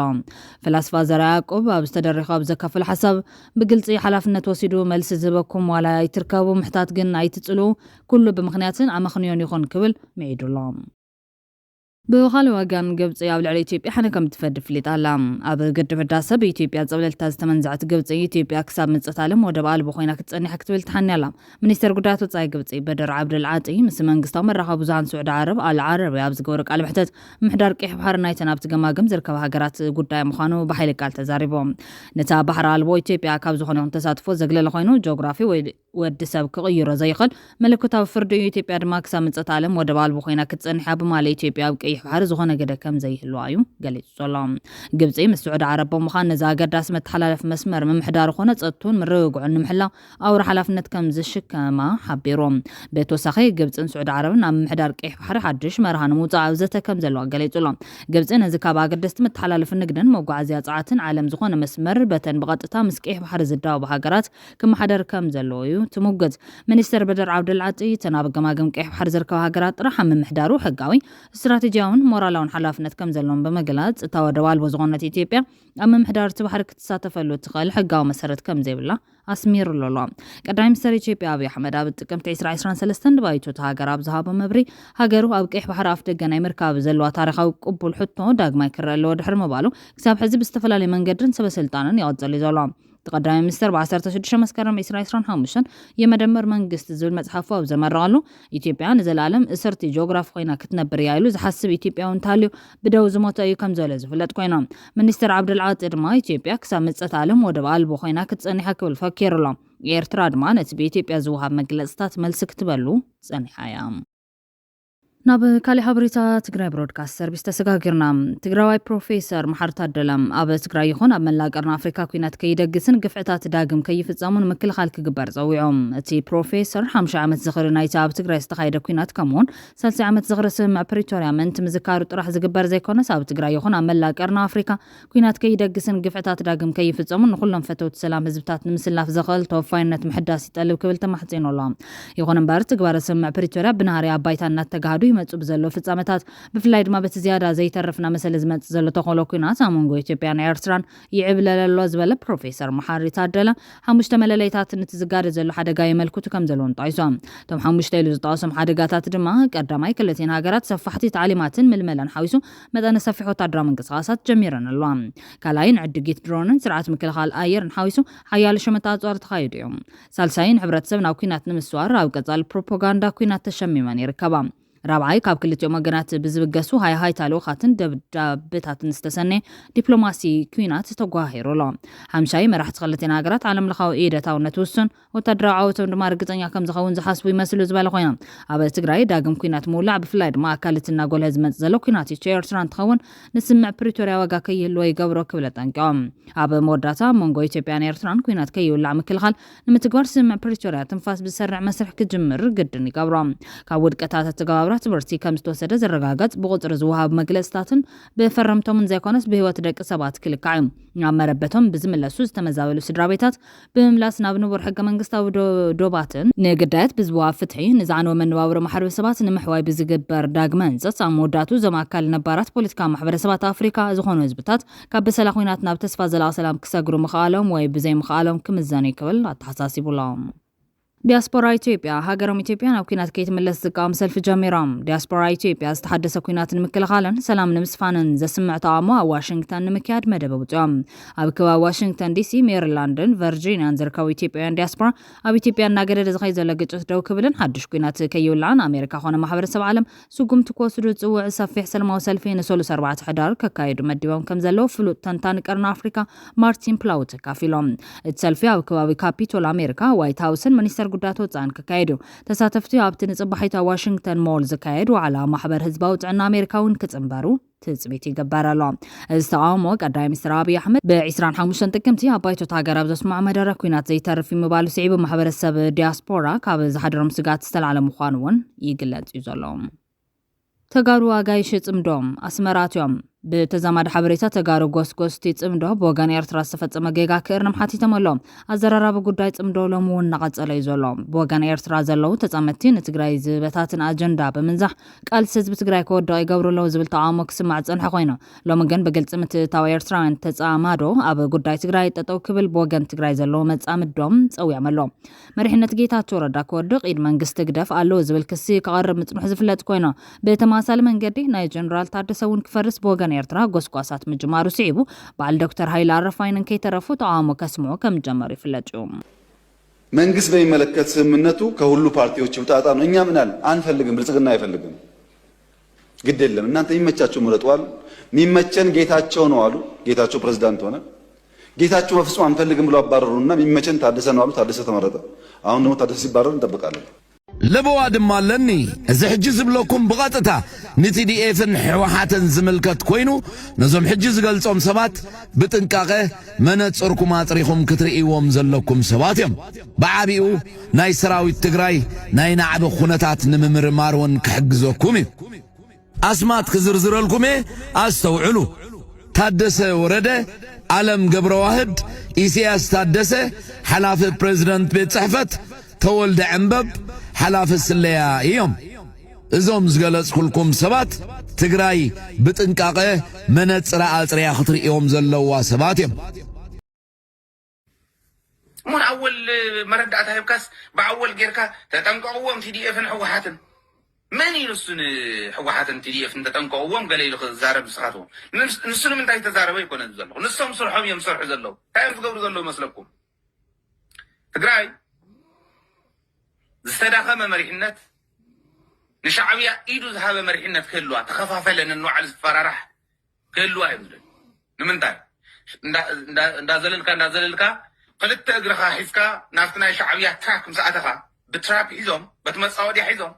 ፈላስፋ ዘርኣ ያዕቆብ ኣብ ዝተደረኸ ኣብ ዘካፈሎ ሓሳብ ብግልጺ ሓላፍነት ወሲዱ መልሲ ዝህበኩም ዋላ ኣይትርከቡ፣ ምሕታት ግን ኣይትጽልኡ፣ ኩሉ ብምኽንያትን ኣመኽንዮን ይኹን ክብል ምዒዱ ኣሎ። ብኻልእ ወገን ግብፂ ኣብ ልዕሊ ኢትዮጵያ ሓነ ከም ትፈዲ ፍሊጣ ኣላ። ኣብ ግድብ ህዳሰ ብኢትዮጵያ ፀብለልታ ዝተመንዘዐት ግብፂ ኢትዮጵያ ክሳብ ምፅት ዓለም ወደብ ኣልቦ ኮይና ክትፀኒሕ ክትብል ትሓኒ ኣላ። ሚኒስተር ጉዳያት ወፃኢ ግብፂ በደር ዓብደል ዓጢ ምስ መንግስታዊ መራኸቢ ብዙሃን ስዑዲ ዓረብ ኣል ዓረቢ ኣብ ዝገበሩ ቃለ መሕተት ምሕዳር ቀይሕ ባሕሪ ናይተን ኣብቲ ገማግም ዝርከባ ሃገራት ጉዳይ ምዃኑ ብሓይሊ ቃል ተዛሪቦም። ነታ ባሕሪ ኣልቦ ኢትዮጵያ ካብ ዝኾነ ይኹን ተሳትፎ ዘግለለ ኮይኑ ጂኦግራፊ ወይ ወዲ ሰብ ክቕይሮ ዘይኽእል መለኮታዊ ፍርዲ እዩ። ኢትዮጵያ ድማ ክሳብ ምፅት ዓለም ወደብ ኣልቦ ኮይና ክትፀንሕ እያ ብምባል ኢትዮጵያ ኣብ ቀይሕ ባሕሪ ዝኾነ ግደ ከም ዘይህልዋ እዩ ገሊፁ ዘሎ። ግብፂ ምስ ስዑዲ ዓረብ ብምዃን ነዚ ኣገዳሲ መተሓላለፊ መስመር ምምሕዳሩ ኮነ ፀጥቱን ምርግጋዑን ንምሕላው ኣውራ ሓላፍነት ከም ዝሽከማ ሓቢሩ። ብተወሳኺ ግብፅን ስዑዲ ዓረብን ኣብ ምምሕዳር ቀይሕ ባሕሪ ሓድሽ መርሃ ንምውፃእ ኣብ ዘተ ከም ዘለዋ ገሊፁ ኣሎ። ግብፂ ነዚ ካብ ኣገደስቲ መተሓላለፊ ንግድን መጓዓዝያ ፀዓትን ዓለም ዝኾነ መስመር በተን ብቐጥታ ምስ ቀይሕ ባሕሪ ዝዳወባ ሃገራት ክመሓደር ከም ዘለዎ እዩ ትምጉት። ሚኒስተር በደር ዓብደልዓጢ እተን ኣብ ገማግም ቀይሕ ባሕሪ ዝርከባ ሃገራት ጥራሕ ኣብ ምምሕዳሩ ሕጋዊ፣ ስትራቴጂያውን ሞራላውን ሓላፍነት ከም ዘለዎም ብምግላጽ እታ ወደብ ኣልቦ ዝኾነት ኢትዮጵያ ኣብ ምምሕዳር እቲ ባሕሪ ክትሳተፈሉ እትኽእል ሕጋዊ መሰረት ከም ዘይብላ ኣስሚሩሉ ኣሎ። ቀዳማይ ሚኒስተር ኢትዮጵያ ኣብይ ኣሕመድ ኣብ ጥቅምቲ ዕስራ ዕስራን ሰለስተን ንባይቶ እታ ሃገር ኣብ ዝሃቦ መብሪ ሃገሩ ኣብ ቀይሕ ባሕሪ ኣፍ ደገ ናይ ምርካብ ዘለዋ ታሪኻዊ ቅቡል ሕቶ ዳግማይ ክረአ ኣለዎ ድሕሪ ምባሉ ክሳብ ሕዚ ብዝተፈላለየ መንገድን ሰበ ስልጣንን ይቕጽል እዩ ዘሎ። እቲ ቀዳማይ ሚኒስተር ብ ዓሰርተ ሽዱሽተ መስከረም ዕስራ ዕስራን ሓሙሽተን የመደመር መንግስቲ ዝብል መጽሓፉ ኣብ ዘመረቐሉ ኢትዮጵያ ንዘለኣለም እሰርት ጂኦግራፊ ኮይና ክትነብር እያ ኢሉ ዝሓስብ ኢትዮጵያዊ እንተሃልዩ ብደው ዝሞተ እዩ ከም ዝበለ ዝፍለጥ ኮይኑ። ሚኒስተር ዓብደልዓጢ ድማ ኢትዮጵያ ክሳብ ምጸት ዓለም ወደብ ኣልቦ ኮይና ክትጸኒሓ ክብል ፈኪሩ ኣሎ። ኤርትራ ድማ ነቲ ብኢትዮጵያ ዝወሃብ መግለጽታት መልሲ ክትበሉ ጸኒሓ እያ። ናብ ካሊእ ሓበሬታ ትግራይ ብሮድካስት ሰርቪስ ተሰጋጊርና። ትግራዋይ ፕሮፌሰር መሓሪ ታደለ ኣብ ትግራይ ይኹን ኣብ መላእ ቀርኒ ኣፍሪካ ኲናት ከይደግስን ግፍዕታት ዳግም ከይፍጸሙን ምክልኻል ክግበር ጸዊዖም። እቲ ፕሮፌሰር ሓምሻይ ዓመት ዝኽሪ ናይቲ ኣብ ትግራይ ዝተኻየደ ኲናት ከምኡውን ሳልሳይ ዓመት ዝኽሪ ስምምዕ ፕሪቶርያ ምእንቲ ምዝካሩ ጥራሕ ዝግበር ዘይኮነስ ኣብ ትግራይ ይኹን ኣብ መላእ ቀርኒ ኣፍሪካ ኲናት ከይደግስን ግፍዕታት ዳግም ከይፍጸሙን ንኹሎም ፈተውቲ ሰላም ህዝብታት ንምስላፍ ዘኽእል ተወፋይነት ምሕዳስ ይጠልብ ክብል ተማሕጺኑ ኣሎ። ይኹን እምበር ትግባረ ስምምዕ ፕሪቶርያ ብናህሪ ኣብ ባይታ እናተጋህዱ መጹ ብዘሎ ፍጻመታት፣ ብፍላይ ድማ በቲ ዝያዳ ዘይተርፍ እናመሰለ ዝመጽእ ዘሎ ተኾሎ ኲናት ኣብ መንጎ ኢትዮጵያን ኤርትራን ይዕብለል ኣሎ ዝበለ ፕሮፌሰር መሓሪ ታደለ፣ ሓሙሽተ መለለይታት ነቲ ዝጋደድ ዘሎ ሓደጋ የመልክቱ ከም ዘለውን ጠቒሶም። እቶም ሓሙሽተ ኢሉ ዝጠቐሶም ሓደጋታት ድማ፣ ቀዳማይ፣ ክልቲኤን ሃገራት ሰፋሕቲ ታዕሊማትን ምልመላን ሓዊሱ መጠነ ሰፊሕ ወታደራዊ ምንቅስቓሳት ጀሚረን ኣለዋ። ካልኣይን፣ ዕድጊት ድሮንን ስርዓት ምክልኻል ኣየርን ሓዊሱ ሓያሎ ሸመታ ኣጽዋር ተኻይዱ እዩ። ሳልሳይን፣ ሕብረተሰብ ናብ ኲናት ንምስዋር ኣብ ቀጻሊ ፕሮፓጋንዳ ኲናት ተሸሚመን ይርከባ። ራብዓይ፣ ካብ ክልቲኦም ወገናት ብዝብገሱ ሃይሃይታ ልኡኻትን ደብዳብታትን ዝተሰነየ ዲፕሎማሲ ኲናት ተጓሂሩ ኣሎ። ሓምሻይ፣ መራሕቲ ክልቲኤን ሃገራት ዓለምለኻዊ ኢደታውነት ውሱን፣ ወታደራዊ ዓወቶም ድማ ርግጸኛ ከም ዝኸውን ዝሓስቡ ይመስሉ ዝበለ ኮይኖም፣ ኣብ ትግራይ ዳግም ኲናት ምውላዕ፣ ብፍላይ ድማ ኣካልት እናጎልሀ ዝመጽእ ዘሎ ኲናት ኢትዮ ኤርትራ እንትኸውን፣ ንስምምዕ ፕሪቶርያ ዋጋ ከይህልዎ ይገብሮ ክብል ኣጠንቂቖም። ኣብ መወዳእታ፣ ኣብ መንጎ ኢትዮጵያን ኤርትራን ኲናት ከይውላዕ ምክልኻል ንምትግባር፣ ስምምዕ ፕሪቶርያ ትንፋስ ብዝሰርዕ መስርሕ ክጅምር ግድን ይገብሮ። ካብ ውድቀታት ኣተገባብራ ትምህርቲ ከም ዝተወሰደ ዝረጋገጽ ብቁጽሪ ዝወሃቡ መግለጽታትን ብፈረምቶምን ዘይኮነስ፣ ብህይወት ደቂ ሰባት ክልካዕ እዩ። ናብ መረበቶም ብዝምለሱ ዝተመዛበሉ ስድራ ቤታት ብምምላስ፣ ናብ ንቡር ሕገ መንግስታዊ ዶ-፣ ዶባትን ንግዳያት ብዝወሃብ ፍትሒ፣ ንዝዓነወ መነባብሮ ማሕበረሰባት ንምሕዋይ ብዝግበር ዳግመ ህንጸት፣ ኣብ መወዳእቱ እዞም ኣካል ነባራት ፖለቲካዊ ማሕበረሰባት ኣፍሪካ ዝኾኑ ህዝብታት ካብ በሰላ ኲናት ናብ ተስፋ ዘላቒ ሰላም ክሰግሩ ምኽኣሎም ወይ ብዘይምኽኣሎም ክምዘን እዩ ክብል ኣተሓሳሲቡ ኣሎ። ዲያስፖራ ኢትዮጵያ፣ ሃገሮም ኢትዮጵያ ናብ ኲናት ከይትምለስ ዝቃወም ሰልፊ ጀሚሮም። ዲያስፖራ ኢትዮጵያ፣ ዝተሓደሰ ኲናት ንምክልኻልን ሰላም ንምስፋንን ዘስምዕ ተቓውሞ ኣብ ዋሽንግተን ንምክያድ መደብ ኣውጺኦም። ኣብ ከባቢ ዋሽንግተን ዲሲ፣ ሜሪላንድን ቨርጂኒያን ዝርከቡ ኢትዮጵያውያን ዲያስፖራ፣ ኣብ ኢትዮጵያ እናገደደ ዝኸይድ ዘሎ ግጭት ደው ክብልን ሓድሽ ኲናት ከይውላዕን ኣሜሪካ ኮነ ማሕበረሰብ ዓለም ስጉምቲ ክወስዱ ዝጽውዕ ሰፊሕ ሰላማዊ ሰልፊ ንሰሉስ ኣርባዕተ ሕዳር ከካይዱ መዲቦም ከም ዘለዉ ፍሉጥ ተንታኒ ቀርኒ ኣፍሪካ ማርቲን ፕላውት ኣካፊሎም። እቲ ሰልፊ ኣብ ከባቢ ካፒቶል ኣሜሪካ፣ ዋይት ሃውስን ሚኒስተር ጉዳያት ወጻእን ክካየድ እዩ። ተሳተፍቲ ኣብቲ ንጽባሒት ኣብ ዋሽንግተን ሞል ዝካየድ ዋዕላ ማሕበር ህዝባዊ ጥዕና ኣሜሪካ እውን ክጽንበሩ ትጽቢት ይግበር ኣሎ። እዚ ተቓውሞ ቀዳማይ ሚኒስትር ኣብይ ኣሕመድ ብ ዕስራን ሓሙሽተን ጥቅምቲ ኣብ ባይቶ እታ ሃገር ኣብ ዘስምዖ መደረ፣ ኲናት ዘይተርፍ እዩ ምባሉ ስዒቡ፣ ማሕበረሰብ ዲያስፖራ ካብ ዝሓደሮም ስግኣት ዝተላዕለ ምዃኑ እውን ይግለጽ እዩ ዘሎ። ተጋሩ ኣጋይሽ ጽምዶ ኣስመራ ኣትዮም። ብተዛማዲ ሓበሬታ፣ ተጋሩ ጎስጎስቲ ጽምዶ ብወገን ኤርትራ ዝተፈጸመ ጌጋ ክእርም ሓቲቶም ኣለዉ። ኣዘራራቢ ጉዳይ ጽምዶ ሎሚ እውን እናቐጸለ እዩ ዘሎ። ብወገን ኤርትራ ዘለዉ ተጻመድቲ ንትግራይ ዝበታትን ኣጀንዳ ብምንዛሕ ቃልሲ ህዝቢ ትግራይ ክወድቕ ይገብሩ ኣለዉ ዝብል ተቓውሞ ክስማዕ ዝጸንሐ ኮይኑ፣ ሎሚ ግን ብግልጺ ምትእትታው ኤርትራውያን ተጻማዶ ኣብ ጉዳይ ትግራይ ጠጠው ክብል ብወገን ትግራይ ዘለዉ መጻምዶም ጸዊዖም ኣለዉ። መሪሕነት ጌታቸው ረዳ ክወድቕ፣ ኢድ መንግስቲ ህግደፍ ኣለዎ ዝብል ክሲ ክቐርብ ምጽንሑ ዝፍለጥ ኮይኑ፣ ብተመሳሳሊ መንገዲ ናይ ጀነራል ታደሰ እውን ክፈርስ ብወገን ኤርትራ ጎስጓሳት ምጅማሩ ስዒቡ፣ በዓል ዶክተር ሃይለ ኣረፋይነን ከይተረፉ ተቓውሞ ከስምዑ ከም ዝጀመሩ ይፍለጥ እዩ። መንግስት በሚመለከት ስምምነቱ ከሁሉ ፓርቲዎች ይውጣጣ ነው። እኛ ምን አልን? አንፈልግም፣ ብልጽግና አይፈልግም። ግድ የለም እናንተ የሚመቻችሁ ምረጡ አሉ። የሚመቸን ጌታቸው ነው አሉ። ጌታቸው ፕሬዝዳንት ሆነ። ጌታቸው በፍጹም አንፈልግም ብሎ አባረሩና የሚመቸን ታደሰ ነው አሉ። ታደሰ ተመረጠ። አሁን ደግሞ ታደሰ ሲባረር እንጠብቃለን። ለበዋ ድማ ኣለኒ። እዚ ሕጂ ዝብለኩም ብቐጥታ ንቲዲኤፍን ህወሓትን ዝምልከት ኮይኑ፣ ነዞም ሕጂ ዝገልጾም ሰባት ብጥንቃቐ መነጽርኩም ኣጽሪኹም ክትርእይዎም ዘለኩም ሰባት እዮም። ብዓቢኡ ናይ ሰራዊት ትግራይ ናይ ናዕቢ ኩነታት ንምምርማር እውን ክሕግዘኩም እዩ። ኣስማት ክዝርዝረልኩም እየ፣ ኣስተውዕሉ። ታደሰ ወረደ፣ ኣለም ገብረዋህድ፣ ኢሳያስ ታደሰ፣ ሓላፊ ፕሬዝደንት ቤት ጽሕፈት፣ ተወልደ ዕምበብ፣ ሓላፊ ስለያ እዮም። እዞም ዝገለጽኩልኩም ሰባት ትግራይ ብጥንቃቐ መነጽራ ኣጽርያ ክትርእዮም ዘለዋ ሰባት እዮም። እሞ ንኣወል መረዳእታ ሂብካስ ብኣወል ጌርካ ተጠንቀቕዎም ቲዲኤፍን ህወሓትን። መን እዩ ንሱ ንህወሓትን ቲዲኤፍን ተጠንቀቕዎም ገለ ኢሉ ክዛረብ ንስኻትኩም? ንስ- ንሱ ንምንታይ ተዛረበ ኣይኮነን ዘለኹ። ንሶም ስርሖም እዮም ዝሰርሑ ዘለዉ። እንታይ እዮም ዝገብሩ ዘለዉ መስለኩም? ትግራይ ዝተዳኸመ መሪሕነት ንሻዕብያ ኢዱ ዝሃበ መሪሕነት ክህልዋ ተኸፋፈለ ነንባዕሉ ዝፈራራሕ ክህልዋ እዮም ዝደልዩ። ንምንታይ? እንዳ- እንዳ- እንዳዘለልካ እንዳዘለልካ ክልተ እግርኻ ሒዝካ ናብቲ ናይ ሻዕብያ ትራክ ምስ ኣተኻ ብትራፕ ሒዞም በቲ መፃወድያ ሒዞም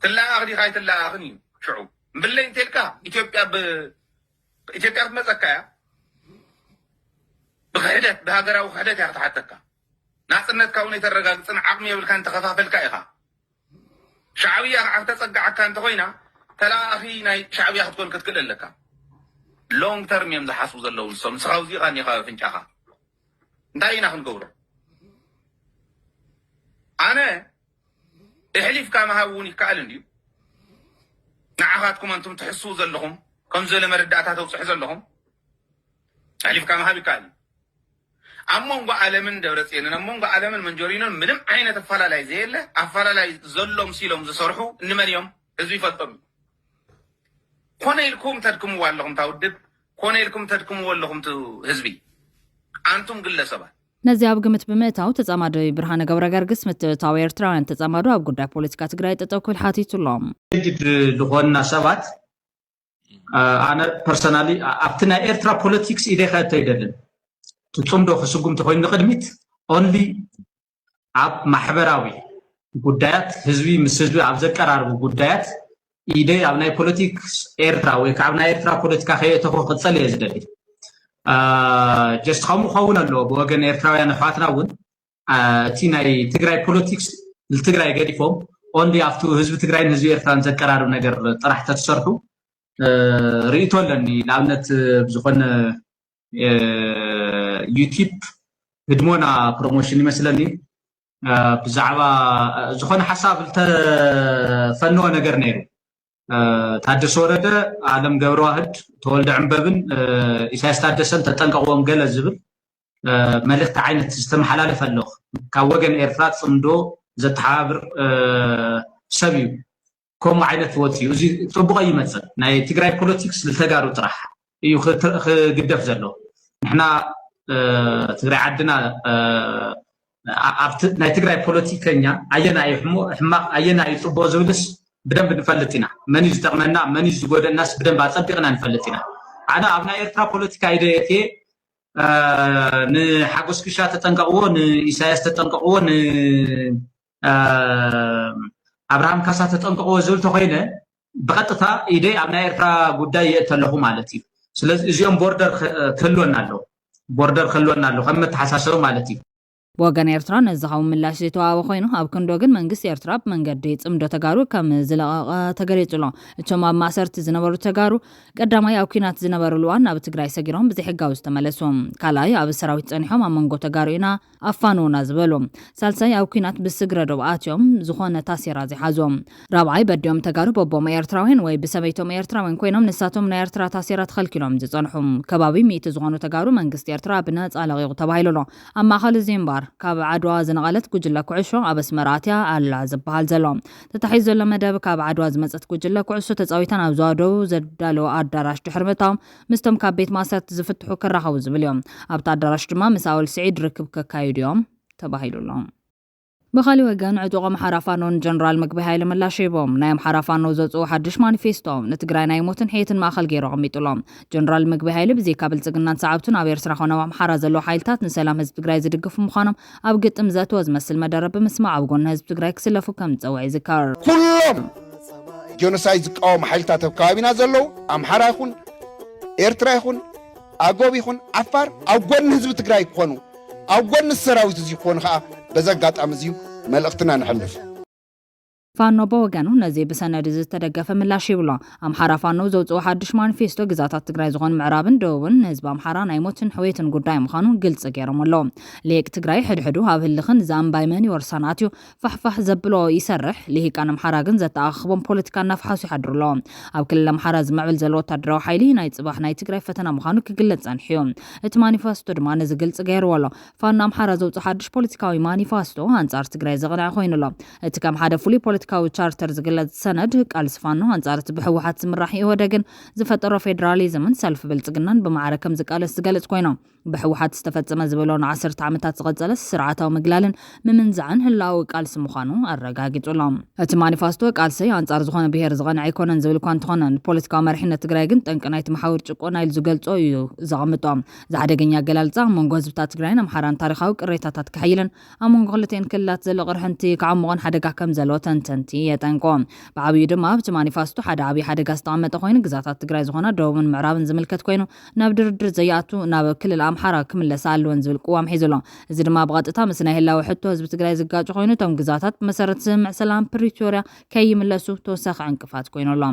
ትለኣኣኽ ዲኻ ኣይትለኣኣኽን እዩ ሽዑ እምብለይ እንተልካ ኢትዮጵያ ብ- ኢትዮጵያ ክትመፀካ እያ ብክሕደት ብሃገራዊ ክሕደት እያ ክትሓተካ ናፅነትካ እውን ኣይተረጋግፅን ዓቕሚ የብልካን ተኸፋፈልካ ኢኻ ሻዕብያ ከዓ ክተፀግዓካ እንተኮይና ተለኣኣኺ ናይ ሻዕብያ ክትኮን ክትክእል ኣለካ long term እዮም ዝሓስቡ ዘለዉ ንሶም ንስኻ ውዚእኻ እኒኻ ኣፍንጫኻ እንታይ ኢና ክንገብሮ ኣነ እሕሊፍካ ምሃብ እውን ይከኣል እንድዩ። ንዓኻትኩም ኣንቱም ትሕስዉ ዘለኹም፣ ከምዚ ዝበለ መረዳእታ ተብፅሑ ዘለኹም፣ ኣሕሊፍካ ምሃብ ይከኣል እዩ። ኣብ መንጎ ኣለምን ደብረፅዮንን፣ ኣብ መንጎ ኣለምን መንጀሪኖን ምንም ዓይነት ኣፈላላይ ዘየለ፣ ኣፈላላይ ዘሎም ሲሎም ዝሰርሑ እንመን እዮም? ህዝቢ ይፈልጦም እዩ። ኮነ ኢልኩም ተድክምዎ ኣለኹም እታ ውድብ፣ ኮነ ኢልኩም ተድክምዎ ኣለኹም እቲ ህዝቢ፣ ኣንቱም ግለሰባት። ነዚ ኣብ ግምት ብምእታው፣ ተጻማዲ ብርሃነ ገብረ ገርግስ ምትእትታው ኤርትራውያን ተጻማዶ ኣብ ጉዳይ ፖለቲካ ትግራይ ጠጠው ክብል ሓቲቱ ኣሎ። ሪጅድ ዝኾንና ሰባት፣ አ፣ ኣነ ፐርሰናሊ፣ አ፣ ኣብቲ ናይ ኤርትራ ፖለቲክስ ኢደይ ከእቶ ኣይደልን። እቲ ጽምዶ ክስጉም ተኾይኑ ንቕድሚት፣ ኦንሊ ኣብ ማሕበራዊ ጉዳያት፣ ህዝቢ ምስ ህዝቢ ኣብ ዘቀራርቡ ጉዳያት ኢደይ ኣብ ናይ ፖለቲክስ ኤርትራ ወይ ከዓ ኣብ ናይ ኤርትራ ፖለቲካ ከየእተኹ ክቕጸል እየ ዝደሊ። አ፣ ጀስት ከምኡ ክኸውን ኣለዎ። ብወገን ኤርትራውያን ኣሕዋትና እውን፣ አ፣ እቲ ናይ ትግራይ ፖለቲክስ ንትግራይ ገዲፎም ኦንሊ ኣብቲ ህዝቢ ትግራይን ህዝቢ ኤርትራን ዘቀራርብ ነገር ጥራሕ ተትሰርሑ፣ አ፣ ርእይቶ ኣለኒ። ንኣብነት ብዝኾነ፣ አ፣ ዩቲብ ህድሞና ፕሮሞሽን ይመስለኒ፣ አ፣ ብዛዕባ፣ አ፣ ዝኾነ ሓሳብ ዝተፈነወ ነገር ነይሩ። አ፣ ታደሰ ወረደ፣ ኣለም ገብረዋህድ፣ ተወልደ ዕንበብን፣ አ፣ ኢሳያስ ታደሰን ተጠንቀቕዎም ገለ ዝብል፣ አ፣ መልእኽቲ ዓይነት ዝተመሓላለፈ ኣሎ። ካብ ወገን ኤርትራ ጽምዶ ዘተሓባብር፣ አ፣ ሰብ እዩ። ከምኡ ዓይነት ወፂኡ፣ እዚ ፅቡቕ ኣይመፅእ። ናይ ትግራይ ፖለቲክስ ንተጋሩ ጥራሕ እዩ ክት-፣ ክግደፍ ዘሎ። ንሕና፣ እ፣ ትግራይ ዓድና፣ እ፣ ኣ-፣ ኣብቲ ናይ ትግራይ ፖለቲከኛ ኣየና እዩ ሕሙ-፣ ሕማቕ፣ ኣየና እዩ ፅቡቕ ዝብልስ ብደንብ ንፈልጥ ኢና። መን እዩ ዝጠቕመና፣ መን እዩ ዝጎደእናስ ብደንብ ኣፀቢቕና ንፈልጥ ኢና። ኣነ ኣብ ናይ ኤርትራ ፖለቲካ ኢደ የትየ፣ እ፣ ንሓጎስ ክሻ ተጠንቀቕዎ፣ ንኢሳያስ ተጠንቀቕዎ፣ ን፣ እ፣ ኣብርሃም ካሳ ተጠንቀቕዎ ዝብል ተኾይነ፣ ብቐጥታ ኢደይ ኣብ ናይ ኤርትራ ጉዳይ የእተ ኣለኹ ማለት እዩ። ስለዚ እዚኦም ቦርደር ክ-፣ ክህልወና ኣለዎ። ቦርደር ክህልወና ኣለዎ፣ ከም መተሓሳሰቢ ማለት እዩ። ብወገን ኤርትራ ነዚ ዝኸውን ምላሽ ዘይተዋህበ ኮይኑ፣ ኣብ ክንዶ ግን መንግስቲ ኤርትራ ብመንገዲ ጽምዶ ተጋሩ ከም ዝለቐቐ ተገሊጹ ኣሎ። እቶም ኣብ ማእሰርቲ ዝነበሩ ተጋሩ ቀዳማይ ኣብ ኲናት ዝነበሩሉ እዋን ናብ ትግራይ ሰጊሮም ብዘይሕጋዊ ዝተመለሱ፣ ካልኣይ ኣብ ሰራዊት ጸኒሖም ኣብ መንጎ ተጋሩ ኢና ኣፋንውና ዝበሉ፣ ሳልሳይ ኣብ ኲናት ብስግረ ዶብ ኣትዮም ዝኾነ ታሴራ ዘይሓዞም፣ ራብዓይ በዲኦም ተጋሩ በቦም ኤርትራውያን ወይ ብሰበይቶም ኤርትራውያን ኮይኖም ንሳቶም ናይ ኤርትራ ታሴራ ተኸልኪሎም ዝጸንሑ፣ ከባቢ ሚእቲ ዝኾኑ ተጋሩ መንግስቲ ኤርትራ ብነጻ ለቒቑ ተባሂሉ ኣሎ። ኣብ ማእኸል እዚ እምበኣር፣ ካብ ዓድዋ ዝነቐለት ጉጅለ ኩዕሾ ኣብ ኣስመራ ኣትያ ኣላ ዝበሃል ዘሎ። ተታሒዙ ዘሎ መደብ፣ ካብ ዓድዋ ዝመጸት ጉጅለ ኩዕሶ ተጻዊታ ናብ ዞባ ደቡብ ዘዳለወ ኣዳራሽ ድሕሪ ምእታዎም፣ ምስቶም ካብ ቤት ማእሰርቲ ዝፍትሑ ክራኸቡ ዝብል እዮም። ኣብቲ ኣዳራሽ ድማ ምስ ኣወል ስዒድ ርክብ ከካይዱ እዮም ተባሂሉ ኣሎ። ብኻሊእ ወገን፣ ዕጡቕ ኣምሓራ ፋኖ ንጀነራል ምግበይ ሃይለ ምላሽ ሂቦም። ናይ ኣምሓራ ፋኖ ዘውፅኡ ሓድሽ ማኒፌስቶ ንትግራይ ናይ ሞትን ሕየትን ማእኸል ገይሩ ኣቐሚጡ ኣሎ። ጀነራል ምግበይ ሃይለ፣ ብዘይካ ብልፅግናን ሰዓብቱን ኣብ ኤርትራ ኮነ ኣብ ኣምሓራ ዘለዉ ሓይልታት ንሰላም ህዝቢ ትግራይ ዝድግፉ ምዃኖም ኣብ ግጥም ዘእተዎ ዝመስል መደረ ብምስማዕ ኣብ ጎኒ ህዝቢ ትግራይ ክስለፉ ከም ዝፀውዐ ይዝከር። ኩሎም ጀኖሳይድ ዝቃወሙ ሓይልታት ኣብ ከባቢና ዘለዉ፣ ኣምሓራ ይኹን ኤርትራ ይኹን ኣጎብ ይኹን ዓፋር፣ ኣብ ጎኒ ህዝቢ ትግራይ ክኾኑ፣ ኣብ ጎኒ ሰራዊት እዚ ክኾኑ ከዓ በዚ ኣጋጣሚ እዚ መልእኽትና ነሕልፍ። ፋኖ ብወገኑ ነዚ ብሰነድ ዝተደገፈ ምላሽ ይብሎ። ኣምሓራ ፋኖ ዘውፅኦ ሓድሽ ማኒፌስቶ ግዛታት ትግራይ ዝኾኑ ምዕራብን ደቡብን ንህዝቢ ኣምሓራ ናይ ሞትን ሕውየትን ጉዳይ ምዃኑ ግልፂ ገይሮም ኣለዉ። ሊቅ ትግራይ ሕድሕዱ ኣብ ህልኽን ዛምባይ መን ይወርሳን ኣትዩ ፋሕፋሕ ዘብሎ ይሰርሕ፣ ልሂቃን ኣምሓራ ግን ዘተኣኻኽቦም ፖለቲካ እናፍሓሱ ይሓድሩ ኣለዉ። ኣብ ክልል ኣምሓራ ዝምዕብል ዘሎ ወታደራዊ ሓይሊ ናይ ፅባሕ ናይ ትግራይ ፈተና ምዃኑ ክግለፅ ፀኒሑ እዩ። እቲ ማኒፌስቶ ድማ ነዚ ግልፂ ገይርዎ ኣሎ። ፋኖ ኣምሓራ ዘውፅኦ ሓድሽ ፖለቲካዊ ማኒፋስቶ ኣንፃር ትግራይ ዘቕንዐ ኮይኑ ኣሎ። እቲ ከም ሓደ ፍሉይ ፖለቲካዊ ቻርተር ዝግለፅ ሰነድ፣ ቃልሲ ፋኖ ኣንፃር እቲ ብህወሓት ዝምራሕ ኢህወደግን ዝፈጠሮ ፌደራሊዝምን ሰልፊ ብልፅግናን ብማዕረ ከም ዝቃለስ ዝገልፅ ኮይኑ፣ ብህወሓት ዝተፈፀመ ዝበሎ ንዓሰርተ ዓመታት ዝቐፀለ ስርዓታዊ ምግላልን ምምንዛዕን ህላዊ ቃልሲ ምዃኑ ኣረጋጊፁ ኣሎ። እቲ ማኒፋስቶ ቃልሰይ ኣንፃር ዝኾነ ብሄር ዝቐንዐ ኣይኮነን ዝብል እኳ እንተኾነ፣ ንፖለቲካዊ መሪሕነት ትግራይ ግን ጠንቂ ናይቲ መሓውር ጭቆና ኢሉ ዝገልጾ እዩ ዘቐምጦ። እዚ ሓደገኛ ኣገላልፃ ኣብ መንጎ ህዝብታት ትግራይን ኣምሓራን ታሪኻዊ ቅሬታታት ከሐይልን ኣብ መንጎ ክልቲኤን ክልላት ዘሎ ቅርሕንቲ ክዓሙቕን ሓደጋ ከም ዘለዎ ተንተንቲ የጠንቅቑ። ብዓብዩ ድማ ኣብቲ ማኒፋስቶ ሓደ ዓብዪ ሓደጋ ዝተቐመጠ ኮይኑ፣ ግዛታት ትግራይ ዝኾና ደቡብን ምዕራብን ዝምልከት ኮይኑ፣ ናብ ድርድር ዘይኣቱ ናብ ክልል ኣምሓራ ክምለሳ ኣለወን ዝብል ቅዋም ሒዙ ኣሎ። እዚ ድማ ብቐጥታ ምስ ናይ ህላወ ሕቶ ህዝቢ ትግራይ ዝጋጭ ኮይኑ፣ እቶም ግዛታት ብመሰረት ስምምዕ ሰላም ፕሪቶርያ ከይምለሱ ተወሳኺ ዕንቅፋት ኮይኑ ኣሎ።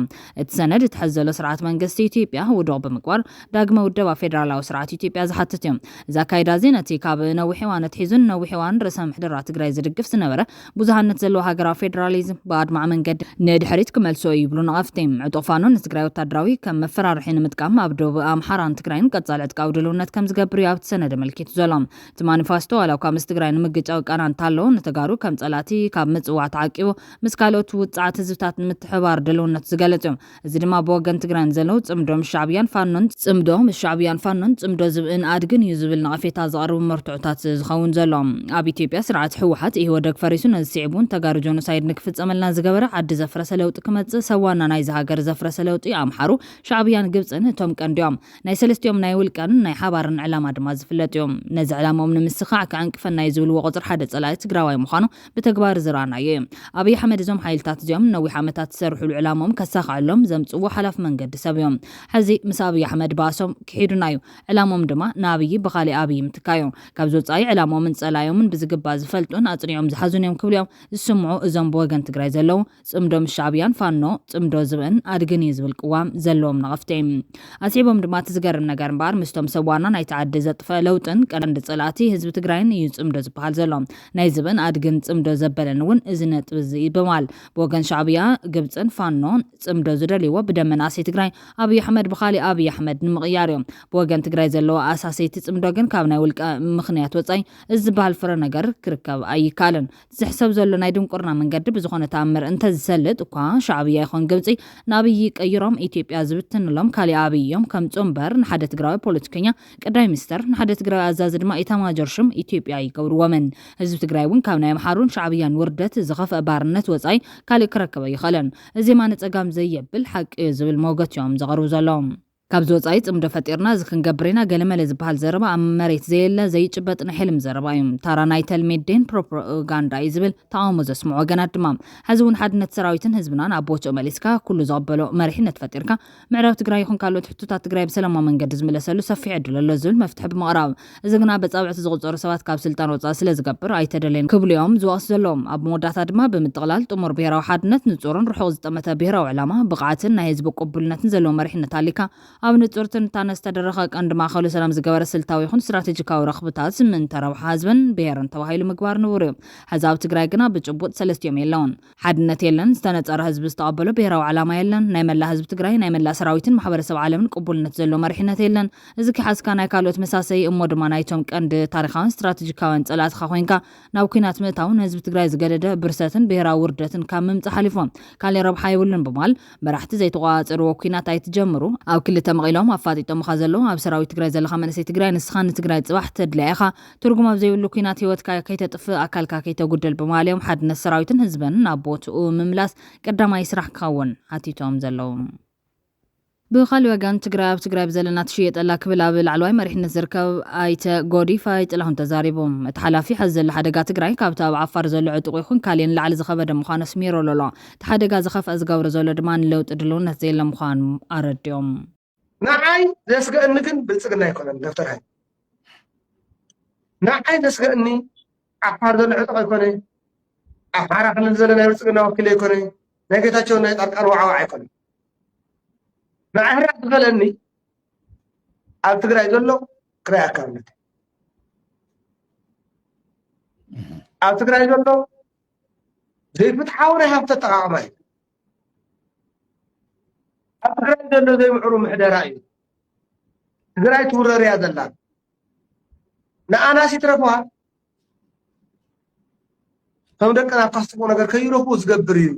እቲ ሰነድ እቲ ሕዚ ዘሎ ስርዓት መንግስቲ ኢትዮጵያ ውዱቕ ብምግባር ዳግመ ውደባ ፌደራላዊ ስርዓት ኢትዮጵያ ዝሓትት እዩ። እዚ ኣካይዳ እዚ ነቲ ካብ ነዊሕ እዋን ኣትሒዙን ነዊሕ እዋን ርእሰ ምሕደራ ትግራይ ዝድግፍ ዝነበረ ብዙሃነት ዘለዎ ሃገራዊ ፌደራሊዝም ብኣድማዒ መንገዲ ንድሕሪት ክመልሶ እዩ ይብሉ ነቐፍቲ። ዕጡቕ ፋኖ ንትግራይ ወታደራዊ ከም መፈራርሒ ንምጥቃም ኣብ ደቡብ ኣምሓራን ትግራይን ቀጻሊ ዕጥቃዊ ድልውነት ከም ዝገብር እዩ ኣብቲ ሰነድ ኣመልኪቱ ዘሎ። እቲ ማኒፋስቶ ዋላ እኳ ምስ ትግራይ ንምግጫው ቃና እንተሃለዎ፣ ንተጋሩ ከም ጸላእቲ ካብ ምጽዋዕ ተዓቂቡ ምስ ካልኦት ውጽዓት ህዝብታት ንምትሕባር ድልውነቱ ዝገልጽ እዩ። እዚ ድማ ብወገን ትግራይ ንዘለዉ ጽምዶ ምስ ሻዕብያን ፋኖን፣ ጽምዶ ምስ ሻዕብያን ፋኖን፣ ጽምዶ ዝብእን ኣድግን እዩ ዝብል ነቐፌታ ዘቕርቡ መርትዖታት ዝኸውን ዘሎ። ኣብ ኢትዮጵያ ስርዓት ህወሓት ኢህወደግ ፈሪሱ ነዚ ስዒቡ እውን ተጋሩ ጀኖሳይድ ንክፍጸመልና ዝገበረ ዓዲ ዘፍረሰ ለውጢ ክመጽእ ሰብ ዋና ናይዚ ሃገር ዘፍረሰ ለውጢ ኣምሓሩ፣ ሻዕብያን ግብጽን እቶም ቀንዲኦም። ናይ ሰለስቲኦም ናይ ውልቀን ናይ ሓባርን ዕላማ ድማ ዝፍለጥ እዩ። ነዚ ዕላማኦም ንምስኻዕ ክዕንቅፈና እዩ ዝብልዎ ቁጽሪ ሓደ ጸላኢ ትግራዋይ ምዃኑ ብተግባር ዝረኣናዮ እዩ። ኣብይ ኣሕመድ እዞም ሓይልታት እዚኦም ነዊሕ ዓመታት ዝሰርሕሉ ዕላምኦም ከሳኽዐሎም ዘምፅዎ ሓላፊ መንገዲ ሰብ እዮም። ሕዚ ምስ ኣብይ ኣሕመድ ባእሶም ክሒዱና እዩ። ዕላምኦም ድማ ንኣብይ ብኻሊእ ኣብይ ምትካይ እዩ። ካብዚ ወፃኢ ዕላምኦምን ፀላዮምን ብዝግባእ ዝፈልጡን ኣፅኒዖም ዝሓዙን እዮም ክብሉ እዮም ዝስምዑ እዞም ብወገን ትግራይ ዘለዉ። ጽምዶ ምስ ሻዕብያን ፋኖ ጽምዶ ዝብእን ኣድግን እዩ ዝብል ቅዋም ዘለዎም ነቐፍቲ። ኣስዒቦም ድማ እቲ ዝገርም ነገር እምበኣር ምስቶም ሰብ ዋና ናይቲ ዓዲ ዘጥፈ ለውጥን ቀንዲ ጸላእቲ ህዝቢ ትግራይን እዩ ጽምዶ ዝበሃል ዘሎ። ናይ ዝብእን ኣድግን ጽምዶ ዘበለን እውን እዚ ነጥቢ እዚ እዩ ብምባል ብወገን ሻዕብያ ግብጽን ፋኖን ጽምዶ ዝደልይዎ ብደመ ናእሰይ ትግራይ ኣብይ ኣሕመድ ብኻሊእ ኣብይ ኣሕመድ ንምቕያር እዮም። ብወገን ትግራይ ዘለዎ ኣሳሰይቲ ጽምዶ ግን ካብ ናይ ውልቀ ምኽንያት ወጻኢ እዚ ዝበሃል ፍረ ነገር ክርከብ ኣይከኣልን። ዝሕሰብ ዘሎ ናይ ድንቁርና መንገዲ ብዝኾነ ተኣምር እንተዝሰልጥ እኳ ሻዕብያ ይኹን ግብጺ ንኣብይ ቀይሮም ኢትዮጵያ ዝብትንሎም ካሊእ ኣብይ እዮም ከምፁ እምበር ንሓደ ትግራዊ ፖለቲከኛ ቀዳይ ሚኒስተር ንሓደ ትግራዊ ኣዛዚ ድማ ኢታማጆር ሽም ኢትዮጵያ ይገብርዎምን። ህዝቢ ትግራይ እውን ካብ ናይ ኣምሓሩን ሻዕብያን ውርደት ዝኸፍአ ባርነት ወፃኢ ካሊእ ክረክብ ኣይኸለን። እዚ የማነ ፀጋም ዘየብል ሓቂ እዩ ዝብል ሞገት እዮም ዘቕርቡ ዘለዉ። ካብዚ ወፃኢ ፅምዶ ፈጢርና እዚ ክንገብር ኢና ገለመለ ዝበሃል ዘረባ ኣብ መሬት ዘየለ ዘይጭበጥ ናይ ሕልም ዘረባ እዩ። ታራ ናይ ተልሜዴን ፕሮፓጋንዳ እዩ ዝብል ተቃውሞ ዘስምዑ ወገናት ድማ ሕዚ እውን ሓድነት ሰራዊትን ህዝብናን ኣብ ቦትኡ መሊስካ ኩሉ ዝቕበሎ መሪሕነት ፈጢርካ ምዕራብ ትግራይ ይኹን ካልኦት ሕቶታት ትግራይ ብሰላማዊ መንገዲ ዝምለሰሉ ሰፊሕ ዕድል ኣሎ ዝብል መፍትሒ ብምቕራብ እዚ ግና በፃብዕቲ ዝቑፀሩ ሰባት ካብ ስልጣን ወፃኢ ስለ ዝገብር ኣይተደለየን ክብሉ እዮም ዝወቕስ ዘለዎም። ኣብ መወዳእታ ድማ ብምጥቕላል ጥሙር ብሄራዊ ሓድነት ንፁርን ርሑቕ ዝጠመተ ብሄራዊ ዕላማ ብቕዓትን ናይ ህዝቢ ቅቡልነትን ዘለዎ መሪሕነት ኣሊካ ኣብ ንጹር ትንታነ ዝተደረኸ ቀንዲ ማእኸሉ ሰላም ዝገበረ ስልታዊ ይኹን ስትራቴጂካዊ ረኽብታት ምእንተ ረብሓ ህዝብን ብሄርን ተባሂሉ ምግባር ንቡር እዩ። ሕዚ ኣብ ትግራይ ግና ብጭቡጥ ሰለስቲኦም የለውን። ሓድነት የለን፣ ዝተነጸረ ህዝቢ ዝተቐበሎ ብሄራዊ ዓላማ የለን፣ ናይ መላእ ህዝቢ ትግራይ፣ ናይ መላእ ሰራዊትን ማሕበረሰብ ዓለምን ቅቡልነት ዘለዎ መሪሕነት የለን። እዚ ኪሓዝካ ናይ ካልኦት መሳሰይ እሞ ድማ ናይቶም ቀንዲ ታሪኻውን ስትራቴጂካውያን ጸላእትኻ ኮይንካ ናብ ኲናት ምእታው ንህዝቢ ትግራይ ዝገደደ ብርሰትን ብሄራዊ ውርደትን ካብ ምምጻእ ሓሊፎ ካልእ ረብሓ የብሉን ብምባል መራሕቲ ዘይተቋጻጸርዎ ኲናት ኣይትጀምሩ። ኣብ ክልተ መቒሎም ኣፋጢጦምኻ ዘለዉ ኣብ ሰራዊት ትግራይ ዘለኻ መንእሰይ ትግራይ ንስኻ ንትግራይ ጽባሕ ተድልያ ኢኻ። ትርጉም ኣብ ዘይብሉ ኲናት ህይወትካ ከይተጥፍእ ኣካልካ ከይተጉድል ብምባል እዮም ሓድነት ሰራዊትን ህዝብን ናብ ቦትኡ ምምላስ ቀዳማይ ስራሕ ክኸውን ሓቲቶም ዘለዉ። ብኻልእ ወገን ትግራይ ኣብ ትግራይ ብዘለና ትሽየጠላ ክብል ኣብ ላዕለዋይ መሪሕነት ዝርከብ ኣይተ ጎዲፋይ ጥላሁን ተዛሪቡ። እቲ ሓላፊ ሕዚ ዘሎ ሓደጋ ትግራይ ካብቲ ኣብ ዓፋር ዘሎ ዕጡቕ ይኹን ካሊእ ንላዕሊ ዝኸበደ ምዃኑ ኣስሚሩ ኣሎ። እቲ ሓደጋ ዝኸፍአ ዝገብሮ ዘሎ ድማ ንለውጢ ድልውነት ዘየለ ምዃኑ ኣረዲኦም። ንዓይ ዘስገእኒ ግን ብልፅግና ኣይኮነን ዶክተር ሃይ ንዓይ ዘስገእኒ ዓፋር ዘሎ ዕጡቕ ኣይኮነ ኣምሓራ ክልል ዘሎ ናይ ብልፅግና ወኪል ኣይኮነ ናይ ጌታቸው ናይ ፃድቃን ዋዕዋዕ ኣይኮነ ንዓይ ህራሕ ዝኸለኒ ኣብ ትግራይ ዘሎ ክራይ ኣካብነት ኣብ ትግራይ ዘሎ ዘይፍትሓዊ ናይ ሃብቲ ኣጠቃቅማ እዩ ኣብ ትግራይ ዘሎ ዘይምዕሩ ምሕደራ እዩ ትግራይ ትውረር እያ ዘላ ንኣናስ ይትረፍዋ ከም ደቂ ናትካ ዝፅቡቅ ነገር ከይረኽቡ ዝገብር እዩ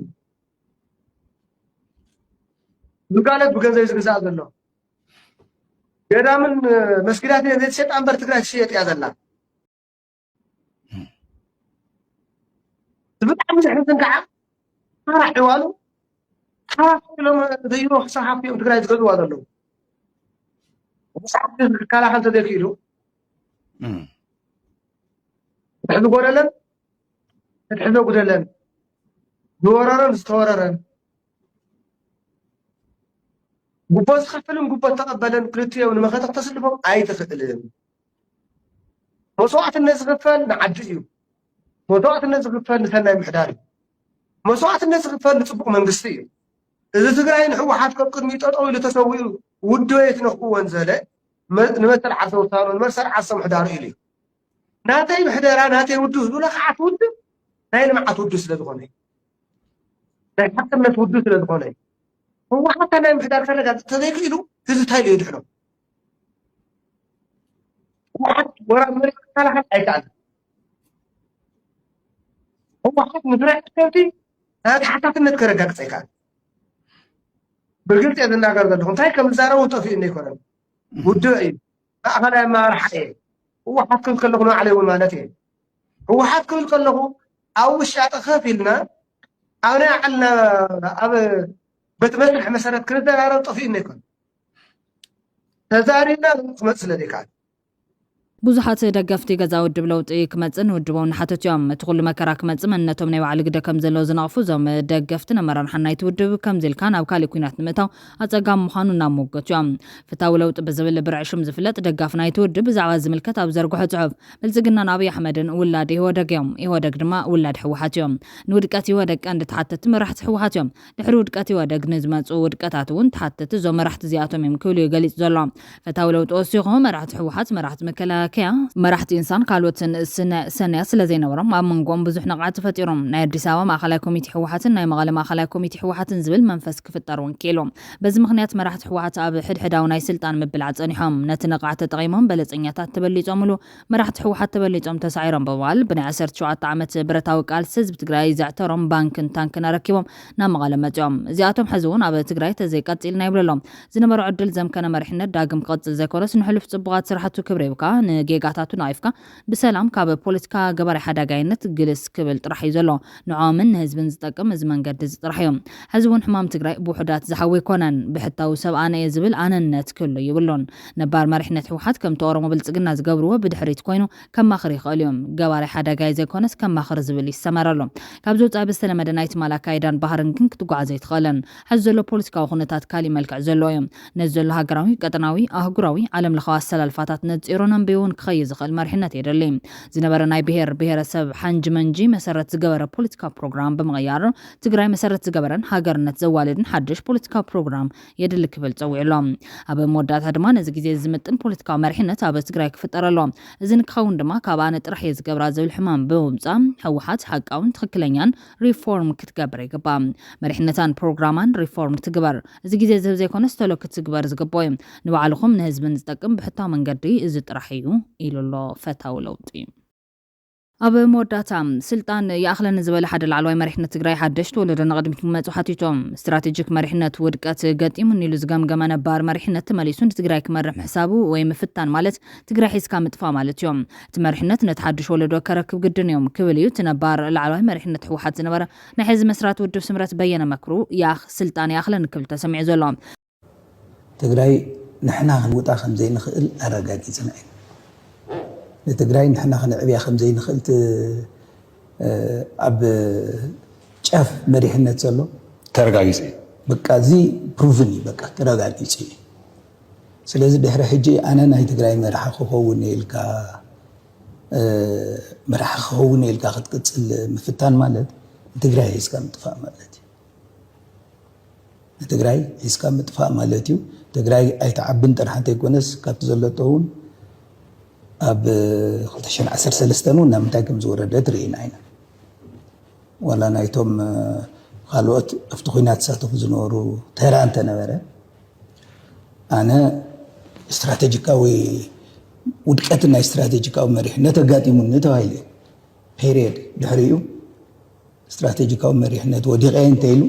ግልጋሎት ብገንዘብ ዝግዛእ ዘሎ ገዳምን መስጊዳትን ዘይትሸጣ እምበር ትግራይ ትሽየጥ እያ ዘላ ብጣዕሚ ዘሕዝን ከዓ ሓራ ሕዋሉ ሓራ ኢሎም ዘይሮ ክሳብ ሃብቲ እዮም ትግራይ ዝገዝዋ ዘለዉ ብዙሓት ክከላኸል ተዘይክኢሉ ፍትሒ ዝጎደለን ፍትሒ ዘጉደለን ዝወረረን ዝተወረረን ጉቦ ዝኸፍልን ጉቦ ዝተቐበለን ክልቲኦም ንመኸተ ክተስልፎም ኣይትኽእልን መስዋዕትነት ዝኽፈል ንዓዲ እዩ። መስዋዕትነት ዝኽፈል ንሰናይ ምሕዳር እዩ። መስዋዕትነት ዝኽፈል ንፅቡቕ መንግስቲ እዩ። እዚ ትግራይ ንህወሓት ከብ ቅድሚ ጠጠው ኢሉ ተሰዊኡ ውድበ የትነኽእወን ዘለ ንመሰል ዓርሰ ውሳኖ ንመሰል ዓርሰ ምሕዳሩ ኢሉ እዩ። ናተይ ምሕደራ ናተይ ውድብ ዝብሎ ከዓት ውድብ ናይ ልምዓት ውድብ ስለ ዝኾነ እዩ። ናይ ሓቅነት ውድብ ስለ ዝኾነ እዩ። ህወሓት ናይ ምሕዳር ከረጋግፅ ተዘይክእሉ ህዝቢ እንታይ ኢሉ የድሕኖ? ህወሓት ወራር መሬት ክከላኸል ኣይከኣል። ህወሓት ንትግራይ ከብቲ ናይ ተሓታትነት ከረጋግፅ ኣይከኣል። ብግልፂ እየ ዝናገር ዘለኹ። እንታይ ከም ዝዛረቡ ጠፊኡ ኣይኮነን። ውድብ እዩ። ማእኸላይ ኣመራርሓ እየ። ህወሓት ክብል ከለኹ ንባዕለይ እውን ማለት እየ። ህወሓት ክብል ከለኹ ኣብ ውሻጠ ከፍ ኢልና ኣብ ናይ ዓልና ኣብ ቤት መስርሕ መሰረት ክንዘራረብ ጠፊኡ ኣይኮነን። ተዛሪብና ክመፅእ ስለ ዘይከኣል ብዙሓት ደገፍቲ ገዛ ውድብ ለውጢ ክመፅእ ንውድቦም እናሓተቱ እዮም። እቲ ኩሉ መከራ ክመፅእ መንነቶም ናይ ባዕሉ ግደ ከም ዘለዎ ዝነቕፉ እዞም ደገፍትን ኣመራርሓን ናይቲ ውድብ ከምዚ ኢልካ ናብ ካሊእ ኲናት ንምእታው ኣፀጋሚ ምዃኑ እናመወገቱ እዮም። ፍታዊ ለውጢ ብዝብል ብርዒ ሽም ዝፍለጥ ደጋፊ ናይቲ ውድብ ብዛዕባ ዝምልከት ኣብ ዘርግሖ ፅሑፍ ብልፅግናን ኣብይ ኣሕመድን ውላድ ኢህወደግ እዮም። ኢህወደግ ድማ ውላድ ህወሓት እዮም። ንውድቀት ኢህወደግ ቀንዲ ተሓተቲ መራሕቲ ህወሓት እዮም። ድሕሪ ውድቀት ኢህወደግ ንዝመፁ ውድቀታት እውን ተሓተቲ እዞም መራሕቲ እዚኣቶም እዮም ክብል እዩ ገሊፁ ዘሎ። ፈታዊ ለውጢ ወሲኹ መራሕቲ ህወሓት፣ መራሕቲ መከላከያ፣ መራሕቲ ኢንሳን ካልኦትን ስነ ሰነያ ስለ ዘይነበሮም ኣብ መንጎኦም ብዙሕ ነቓዕ ተፈጢሮም ናይ ኣዲስ ኣበባ ማእኸላይ ኮሚቴ ህወሓትን ናይ መቐለ ማእኸላይ ኮሚቴ ህወሓትን ዝብል መንፈስ ክፍጠር እውን ክኢሉ። በዚ ምኽንያት መራሕቲ ህወሓት ኣብ ሕድሕዳዊ ናይ ስልጣን ምብላዕ ፀኒሖም ነቲ ነቓዕ ተጠቒሞም በለፀኛታት ተበሊፆምሉ መራሕቲ ህወሓት ተበሊፆም ተሳዒሮም ብምባል ብናይ ዓሰርተ ሸውዓተ ዓመት ብረታዊ ቃልሲ ህዝቢ ትግራይ ዘዕተሮም ባንክን ታንክን ኣረኪቦም ናብ መቐለ መፂኦም። እዚኣቶም ሕዚ እውን ኣብ ትግራይ ተዘይቀፂልና ይብሉ ኣለዉ። ዝነበሮ ዕድል ዘምከነ መሪሕነት ዳግም ክቐፅል ዘይኮነስ ንሕሉፍ ፅቡቓት ስራሕቱ ክብሪ ሂብካ ንጌጋታቱ ነቒፍካ ብሰላም ካብ ፖለቲካ ገባራይ ሓዳጋይነት ግልስ ክብል ጥራሕ እዩ ዘሎ። ንዕኦምን ንህዝብን ዝጠቅም እዚ መንገዲ እዚ ጥራሕ እዩ። ሕዚ እውን ሕማም ትግራይ ብውሑዳት ዝሓዊ ኣይኮነን። ብሕታዊ ሰብ ኣነ እየ ዝብል ኣነነት ክህሉ ይብሉን። ነባር መሪሕነት ህወሓት ከምቲ ኦሮሞ ብልፅግና ዝገብርዎ ብድሕሪት ኮይኑ ከማኽር ይኽእል እዩ። ገባራይ ሓዳጋይ ዘይኮነስ ከማኽር ዝብል ይሰመረሉ። ካብዚ ወፃኢ ብዝተለመደ ናይ ትማል ኣካይዳን ባህርን ግን ክትጓዓዝ ኣይትኽእልን። ሕዚ ዘሎ ፖለቲካዊ ኩነታት ካሊእ መልክዕ ዘለዎ እዩ። ነዚ ዘሎ ሃገራዊ፣ ቀጠናዊ፣ ኣህጉራዊ፣ ዓለም ለኻዊ ኣሰላልፋታት ነፂሩን ኣንቢቡን ክኸይድ ዝኽእል መሪሕነት የድሊ። ዝነበረ ናይ ብሄር ብሄረሰብ ሓንጂ መንጂ መሰረት ዝገበረ ፖለቲካዊ ፕሮግራም ብምቕያር ትግራይ መሰረት ዝገበረን ሃገርነት ዘዋልድን ሓድሽ ፖለቲካዊ ፕሮግራም የድሊ ክብል ፀዊዑ ኣሎ። ኣብ መወዳእታ ድማ ነዚ ግዜ ዝምጥን ፖለቲካዊ መሪሕነት ኣብ ትግራይ ክፍጠር ኣለዎ። እዚ ንክኸውን ድማ ካብ ኣነ ጥራሕ እየ ዝገብራ ዝብል ሕማም ብምውፃእ ህወሓት ሓቃውን ትኽክለኛን ሪፎርም ክትገብር ይግባእ። መሪሕነታን ፕሮግራማን ሪፎርም ትግበር። እዚ ግዜ ዝህብ ዘይኮነስ ተሎ ክትግበር ዝግብኦ እዩ። ንባዕልኹም ንህዝብን ዝጠቅም ብሕታዊ መንገዲ እዚ ጥራሕ እዩ ኢሉ ኣሎ ፈታዊ ለውጢ። ኣብ መወዳእታ ስልጣን ይኣኽለኒ ዝበለ ሓደ ላዕለዋይ መሪሕነት ትግራይ ሓደሽቲ ወለዶ ንቕድሚት ክመፁ ሓቲቶም። ስትራቴጂክ መሪሕነት ውድቀት ገጢሙኒ ኢሉ ዝገምገመ ነባር መሪሕነት ተመሊሱ ንትግራይ ክመርሕ ምሕሳቡ ወይ ምፍታን ማለት ትግራይ ሒዝካ ምጥፋእ ማለት እዮም። እቲ መሪሕነት ነቲ ሓድሽ ወለዶ ከረክብ ግድን እዮም ክብል እዩ እቲ ነባር ላዕለዋይ መሪሕነት ህወሓት ዝነበረ ናይ ሕዚ መስራቲ ውድብ ስምረት በየነ መክሩ ያኽ ስልጣን ይኣኽለኒ ክብል ተሰሚዑ ዘሎ። ትግራይ ንሕና ክንውጣ ከም ዘይንኽእል ኣረጋጊፅና ኢና። ንትግራይ ንሕና ክንዕብያ ከም ዘይንኽእል ት- ኣብ ጫፍ መሪሕነት ዘሎ ተረጋጊፁ እዩ። በቃ እዚ ፕሩቭን እዩ፣ በቃ ተረጋጊፁ እዩ። ስለዚ ድሕሪ ሕጂ ኣነ ናይ ትግራይ መራሒ ክኸውን ኢልካ መራሒ ክኸውን ኢልካ ክትቅፅል ምፍታን ማለት ንትግራይ ሒዝካ ምጥፋእ ማለት እዩ። ንትግራይ ሒዝካ ምጥፋእ ማለት እዩ። ትግራይ ኣይትዓብን ጥራሕ እንተይኮነስ ካብቲ ዘለቶ እውን ኣብ ክልተ ሽሕን ዓሰርተ ሰለስተን እውን ናብ ምንታይ ከም ዝወረደት ርኢና ኢና። ዋላ ናይቶም ካልኦት ኣብቲ ኲናት ዝሳተፉ ዝነበሩ ተራ እንተነበረ ኣነ ስትራቴጂካዊ ውድቀት ናይ ስትራቴጂካዊ መሪሕነት ኣጋጢሙኒ ተባሂሉ እዩ። ፔሪየድ። ድሕሪኡ ስትራቴጂካዊ መሪሕነት ወዲቐ እንተኢሉ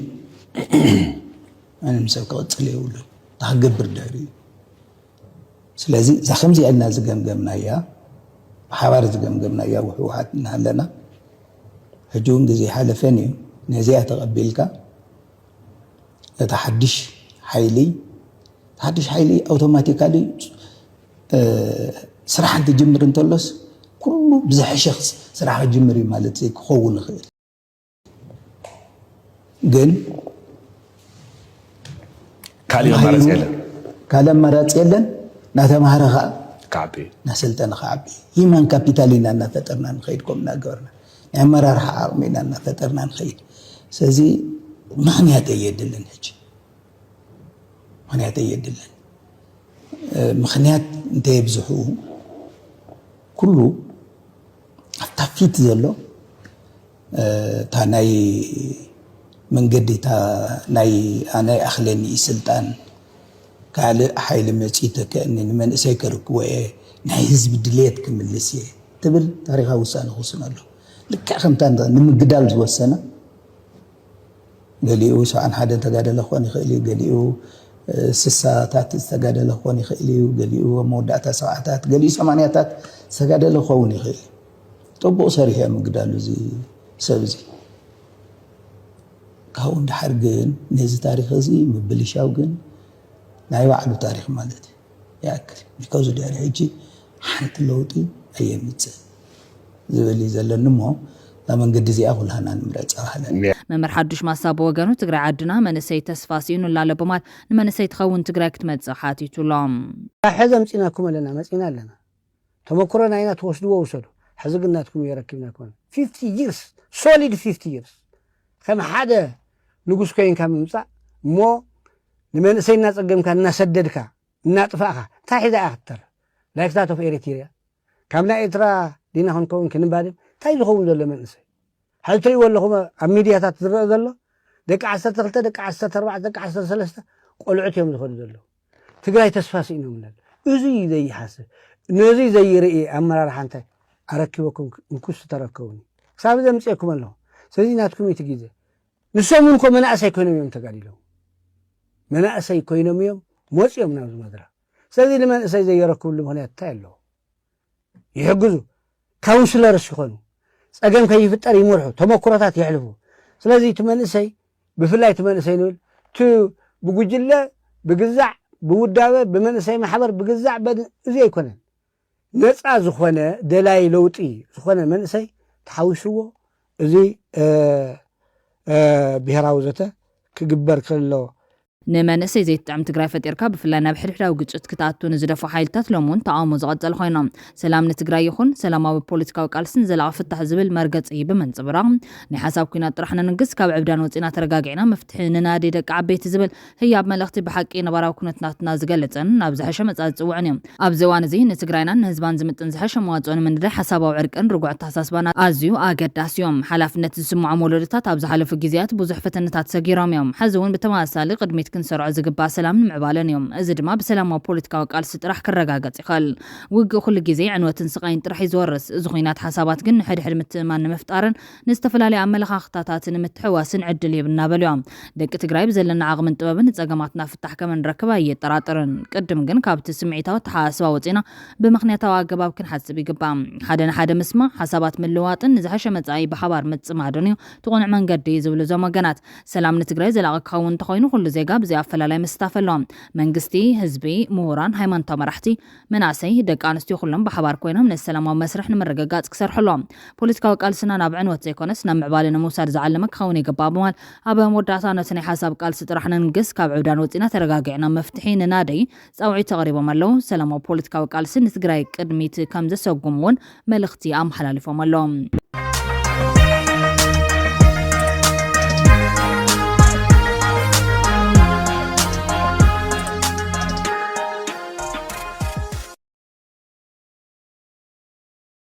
ምንም ሰብ ክቕፅል የብሉ። እንታይ ክገብር ድሕሪኡ? ስለዚ እዛ ከምዚኣ ኢልና ዝገምገምናያ ብሓባር ዝገምገምናያ ህወሓት እናሃለና ሕጂ እውን ግዜ ሓለፈን እዩ። ነዚኣ ተቐቢልካ እቲ ሓድሽ ሓይሊ ሓድሽ ሓይሊ ኣውቶማቲካሊ ስራሕ እንትጅምር እንተሎስ ኩሉ ብዝሐሸ ስራሕ ክጅምር እዩ ማለት ክኸውን ይኽእል። ግን ካልእ ኣማራፂ የለን። ካልእ ኣማራፂ የለን። እናተምሃረ ከዓ ክዓቢ እዩ። እናሰልጠነ ክዓቢ፣ ሂማን ካፒታል ኢና እናፈጠርና ንኸይድ፣ ከምኡ እናገበርና ናይ ኣመራርሓ ዓቕሚ ኢና እናፈጠርና ንኸይድ። ስለዚ ምኽንያት የድልን ሕጂ፣ ምኽንያት የድልን። ምኽንያት እንተየብዝሑ ኩሉ ኣብታ ፊት ዘሎ እታ ናይ መንገዲ እታ ናይ ኣነ ይኣኽለኒ እዩ ስልጣን፣ ካልእ ሓይሊ መፂኡ ይተክአኒ፣ ንመንእሰይ ከርክቦ እየ፣ ናይ ህዝቢ ድልየት ክምልስ እየ ትብል ታሪኻዊ ውሳነ ክውስን ኣሎ። ልክዕ ከምታ ንምግዳል ዝወሰነ ገሊኡ ሰብዓን ሓደን ተጋደለ ክኾን ይኽእል እዩ፣ ገሊኡ ስሳታት ዝተጋደለ ክኾን ይኽእል እዩ፣ ገሊኡ ኣብ መወዳእታ ሰብዓታት፣ ገሊኡ ሰማንያታት ዝተጋደለ ክኸውን ይኽእል እዩ። ጥቡቕ ሰሪሑ እየ ምግዳሉ እዚ ሰብ እዚ። ካብኡ ንድሓር ግን ነዚ ታሪኽ እዚ ምብልሻው ግን ናይ ባዕሉ ታሪኽ ማለት እዩ። ይኣክል። ቢካውዝ ድሕሪ ሕጂ ሓንቲ ለውጢ ኣየምፅእ ዝብል እዩ ዘለኒ እሞ እዛ መንገዲ እዚኣ ኩላህና ንምረፃ ባህለን። መምህር ሓዱሽ ማሳ ብወገኑ ትግራይ ዓድና መንእሰይ ተስፋ ስኢኑ ኣሎ ብምባል ንመንእሰይ ትኸውን ትግራይ ክትመፅእ ሓቲቱ ኣሎ። ሕዚ ኣምፂናኩም ኣለና፣ መፂና ኣለና። ተመክሮ ናይና ትወስድዎ ውሰዱ። ሕዚ ግን ናትኩም የረኪብናኩም። fifty years፣ solid fifty years ከም ሓደ ንጉስ ኮይንካ ምምፃእ እሞ ንመንእሰይ እናፀገምካ እናሰደድካ እናጥፋእካ እንታይ ሒዛ እያ ክትተርፍ? ላይክታት ኦፍ ኤሪትሪያ ካብ ናይ ኤርትራ ዲና ክንከውን ክንባድም እንታይ ዝኸውን ዘሎ መንእሰይ? ሕዚ ትሪእዎ ኣለኹም ኣብ ሚድያታት ዝረአ ዘሎ ደቂ ዓሰርተ ክልተ፣ ደቂ ዓሰርተ ኣርባዕተ፣ ደቂ ዓሰርተ ሰለስተ ቆልዑት እዮም ዝኸዱ ዘለዉ። ትግራይ ተስፋ ስኢኖም ኣለዉ። እዚ እዩ ዘይሓስብ። ነዚ ዘይርኢ ኣመራርሓ እንታይ ኣረኪበኩም እንኩስ ተረከቡኒ። ክሳብ ዘምፅኤኩም ኣለኹ። ስለዚ ናትኩም እዩ እቲ ግዜ። ንሶም እውን እኮ መናእሰይ ኮይኖም እዮም ተጋዲሎም። መናእሰይ ኮይኖም እዮም መፂኦም ናብዚ መድረኽ። ስለዚ ንመንእሰይ ዘየረክብሉ ምኽንያት እንታይ ኣለዎ? ይሕግዙ፣ ካውንስለርስ ይኾኑ፣ ፀገም ከይፍጠር ይመርሑ፣ ተመክሮታት የሕልፉ። ስለዚ እቲ መንእሰይ፣ ብፍላይ እቲ መንእሰይ ንብል፣ እቲ ብጉጅለ፣ ብግዛዕ፣ ብውዳበ፣ ብመንእሰይ ማሕበር፣ ብግዛዕ፣ በ-፣ እዚ ኣይኮነን። ነፃ ዝኾነ ደላይ ለውጢ ዝኾነ መንእሰይ ተሓዊስዎ እዚ፣ እ፣ እ፣ ብሄራዊ ዘተ ክግበር ከሎ ንመንእሰይ ዘይትጥዕም ትግራይ ፈጢርካ ብፍላይ ናብ ሕድሕዳዊ ግጭት ክትኣቱ ንዝደፍኡ ሓይልታት ሎሚ እውን ተቓውሞ ዝቐጸሉ ኮይኖም፣ ሰላም ንትግራይ ይኹን ሰላማዊ ፖለቲካዊ ቃልሲ ንዘላቒ ፍታሕ ዝብል መርገጺ ብምንጽብራቕ፣ ናይ ሓሳብ ኲናት ጥራሕ ነንግስ፣ ካብ ዕብዳን ወጺና ተረጋጊዕና መፍትሒ ንናዲ ደቂ ዓበይቲ ዝብል ህያብ መልእኽቲ ብሓቂ ነባራዊ ኩነታትና ዝገልጽን ናብ ዝሐሸ መጻኢ ዝጽውዕን እዩ። ኣብዚ እዋን እዚ ንትግራይናን ንህዝባን ዝምጥን ዝሐሸ መዋጽኦ ንምንዳይ ሓሳባዊ ዕርቅን ርጉዕ ኣተሓሳስባን ኣዝዩ ኣገዳሲ እዩ። ሓላፍነት ዝስምዖም ወለዶታት ኣብ ዝሓለፉ ግዜያት ብዙሕ ፈተነታት ሰጊሮም እዮም። ሕዚ እውን ብተመሳሳሊ ቅድሚት ክንሰርዖ ዝግባእ ሰላምን ምዕባለን እዩ። እዚ ድማ ብሰላማዊ ፖለቲካዊ ቃልሲ ጥራሕ ክረጋገጽ ይኽእል። ውግእ ኩሉ ግዜ ዕንወትን ስቓይን ጥራሕ እዩ ዝወርስ። እዚ ኹናት ሓሳባት ግን ንሕድሕድ ምትእምማን ንምፍጣርን ንዝተፈላለዩ ኣመለኻኽታታት ንምትሕውዋስን ዕድል ይህብ እናበሉ እዮም። ደቂ ትግራይ ብዘለና ዓቕምን ጥበብን ንፀገማትና ፍታሕ ከም እንረክብ ኣየጠራጥርን። ቅድም ግን ካብቲ ስምዒታዊ ኣተሓሳስባ ወፂና ብምኽንያታዊ ኣገባብ ክንሓስብ ይግባእ። ሓደ ንሓደ ምስማዕ፣ ሓሳባት ምልዋጥን ንዝሐሸ መጻኢ ብሓባር ምጽማድን እዩ እቲ ቅኑዕ መንገዲ ዝብሉ እዞም ወገናት፣ ሰላም ንትግራይ ዘላቒ ክኸውን እንተኾይኑ ኩሉ ዜጋ ብዘይ ኣፈላላይ ምስታፍ ኣለዎ። መንግስቲ፣ ህዝቢ፣ ምሁራን፣ ሃይማኖታዊ መራሕቲ፣ መናእሰይ፣ ደቂ ኣንስትዮ ኩሎም ብሓባር ኮይኖም ነቲ ሰላማዊ መስርሕ ንምርግጋፅ ክሰርሑ ኣለዎም። ፖለቲካዊ ቃልስና ናብ ዕንወት ዘይኮነስ ናብ ምዕባለ ንምውሳድ ዝዓለመ ክኸውን ይግባእ ብምባል ኣብ መወዳእታ ነቲ ናይ ሓሳብ ቃልሲ ጥራሕ ነንግስ፣ ካብ ዕብዳን ወፂና ተረጋጊዕና መፍትሒ ንናደይ ፃውዒት ኣቕሪቦም ኣለዉ። ሰላማዊ ፖለቲካዊ ቃልሲ ንትግራይ ቅድሚት ከም ዘሰጉም እውን መልእኽቲ ኣመሓላሊፎም ኣለዉ።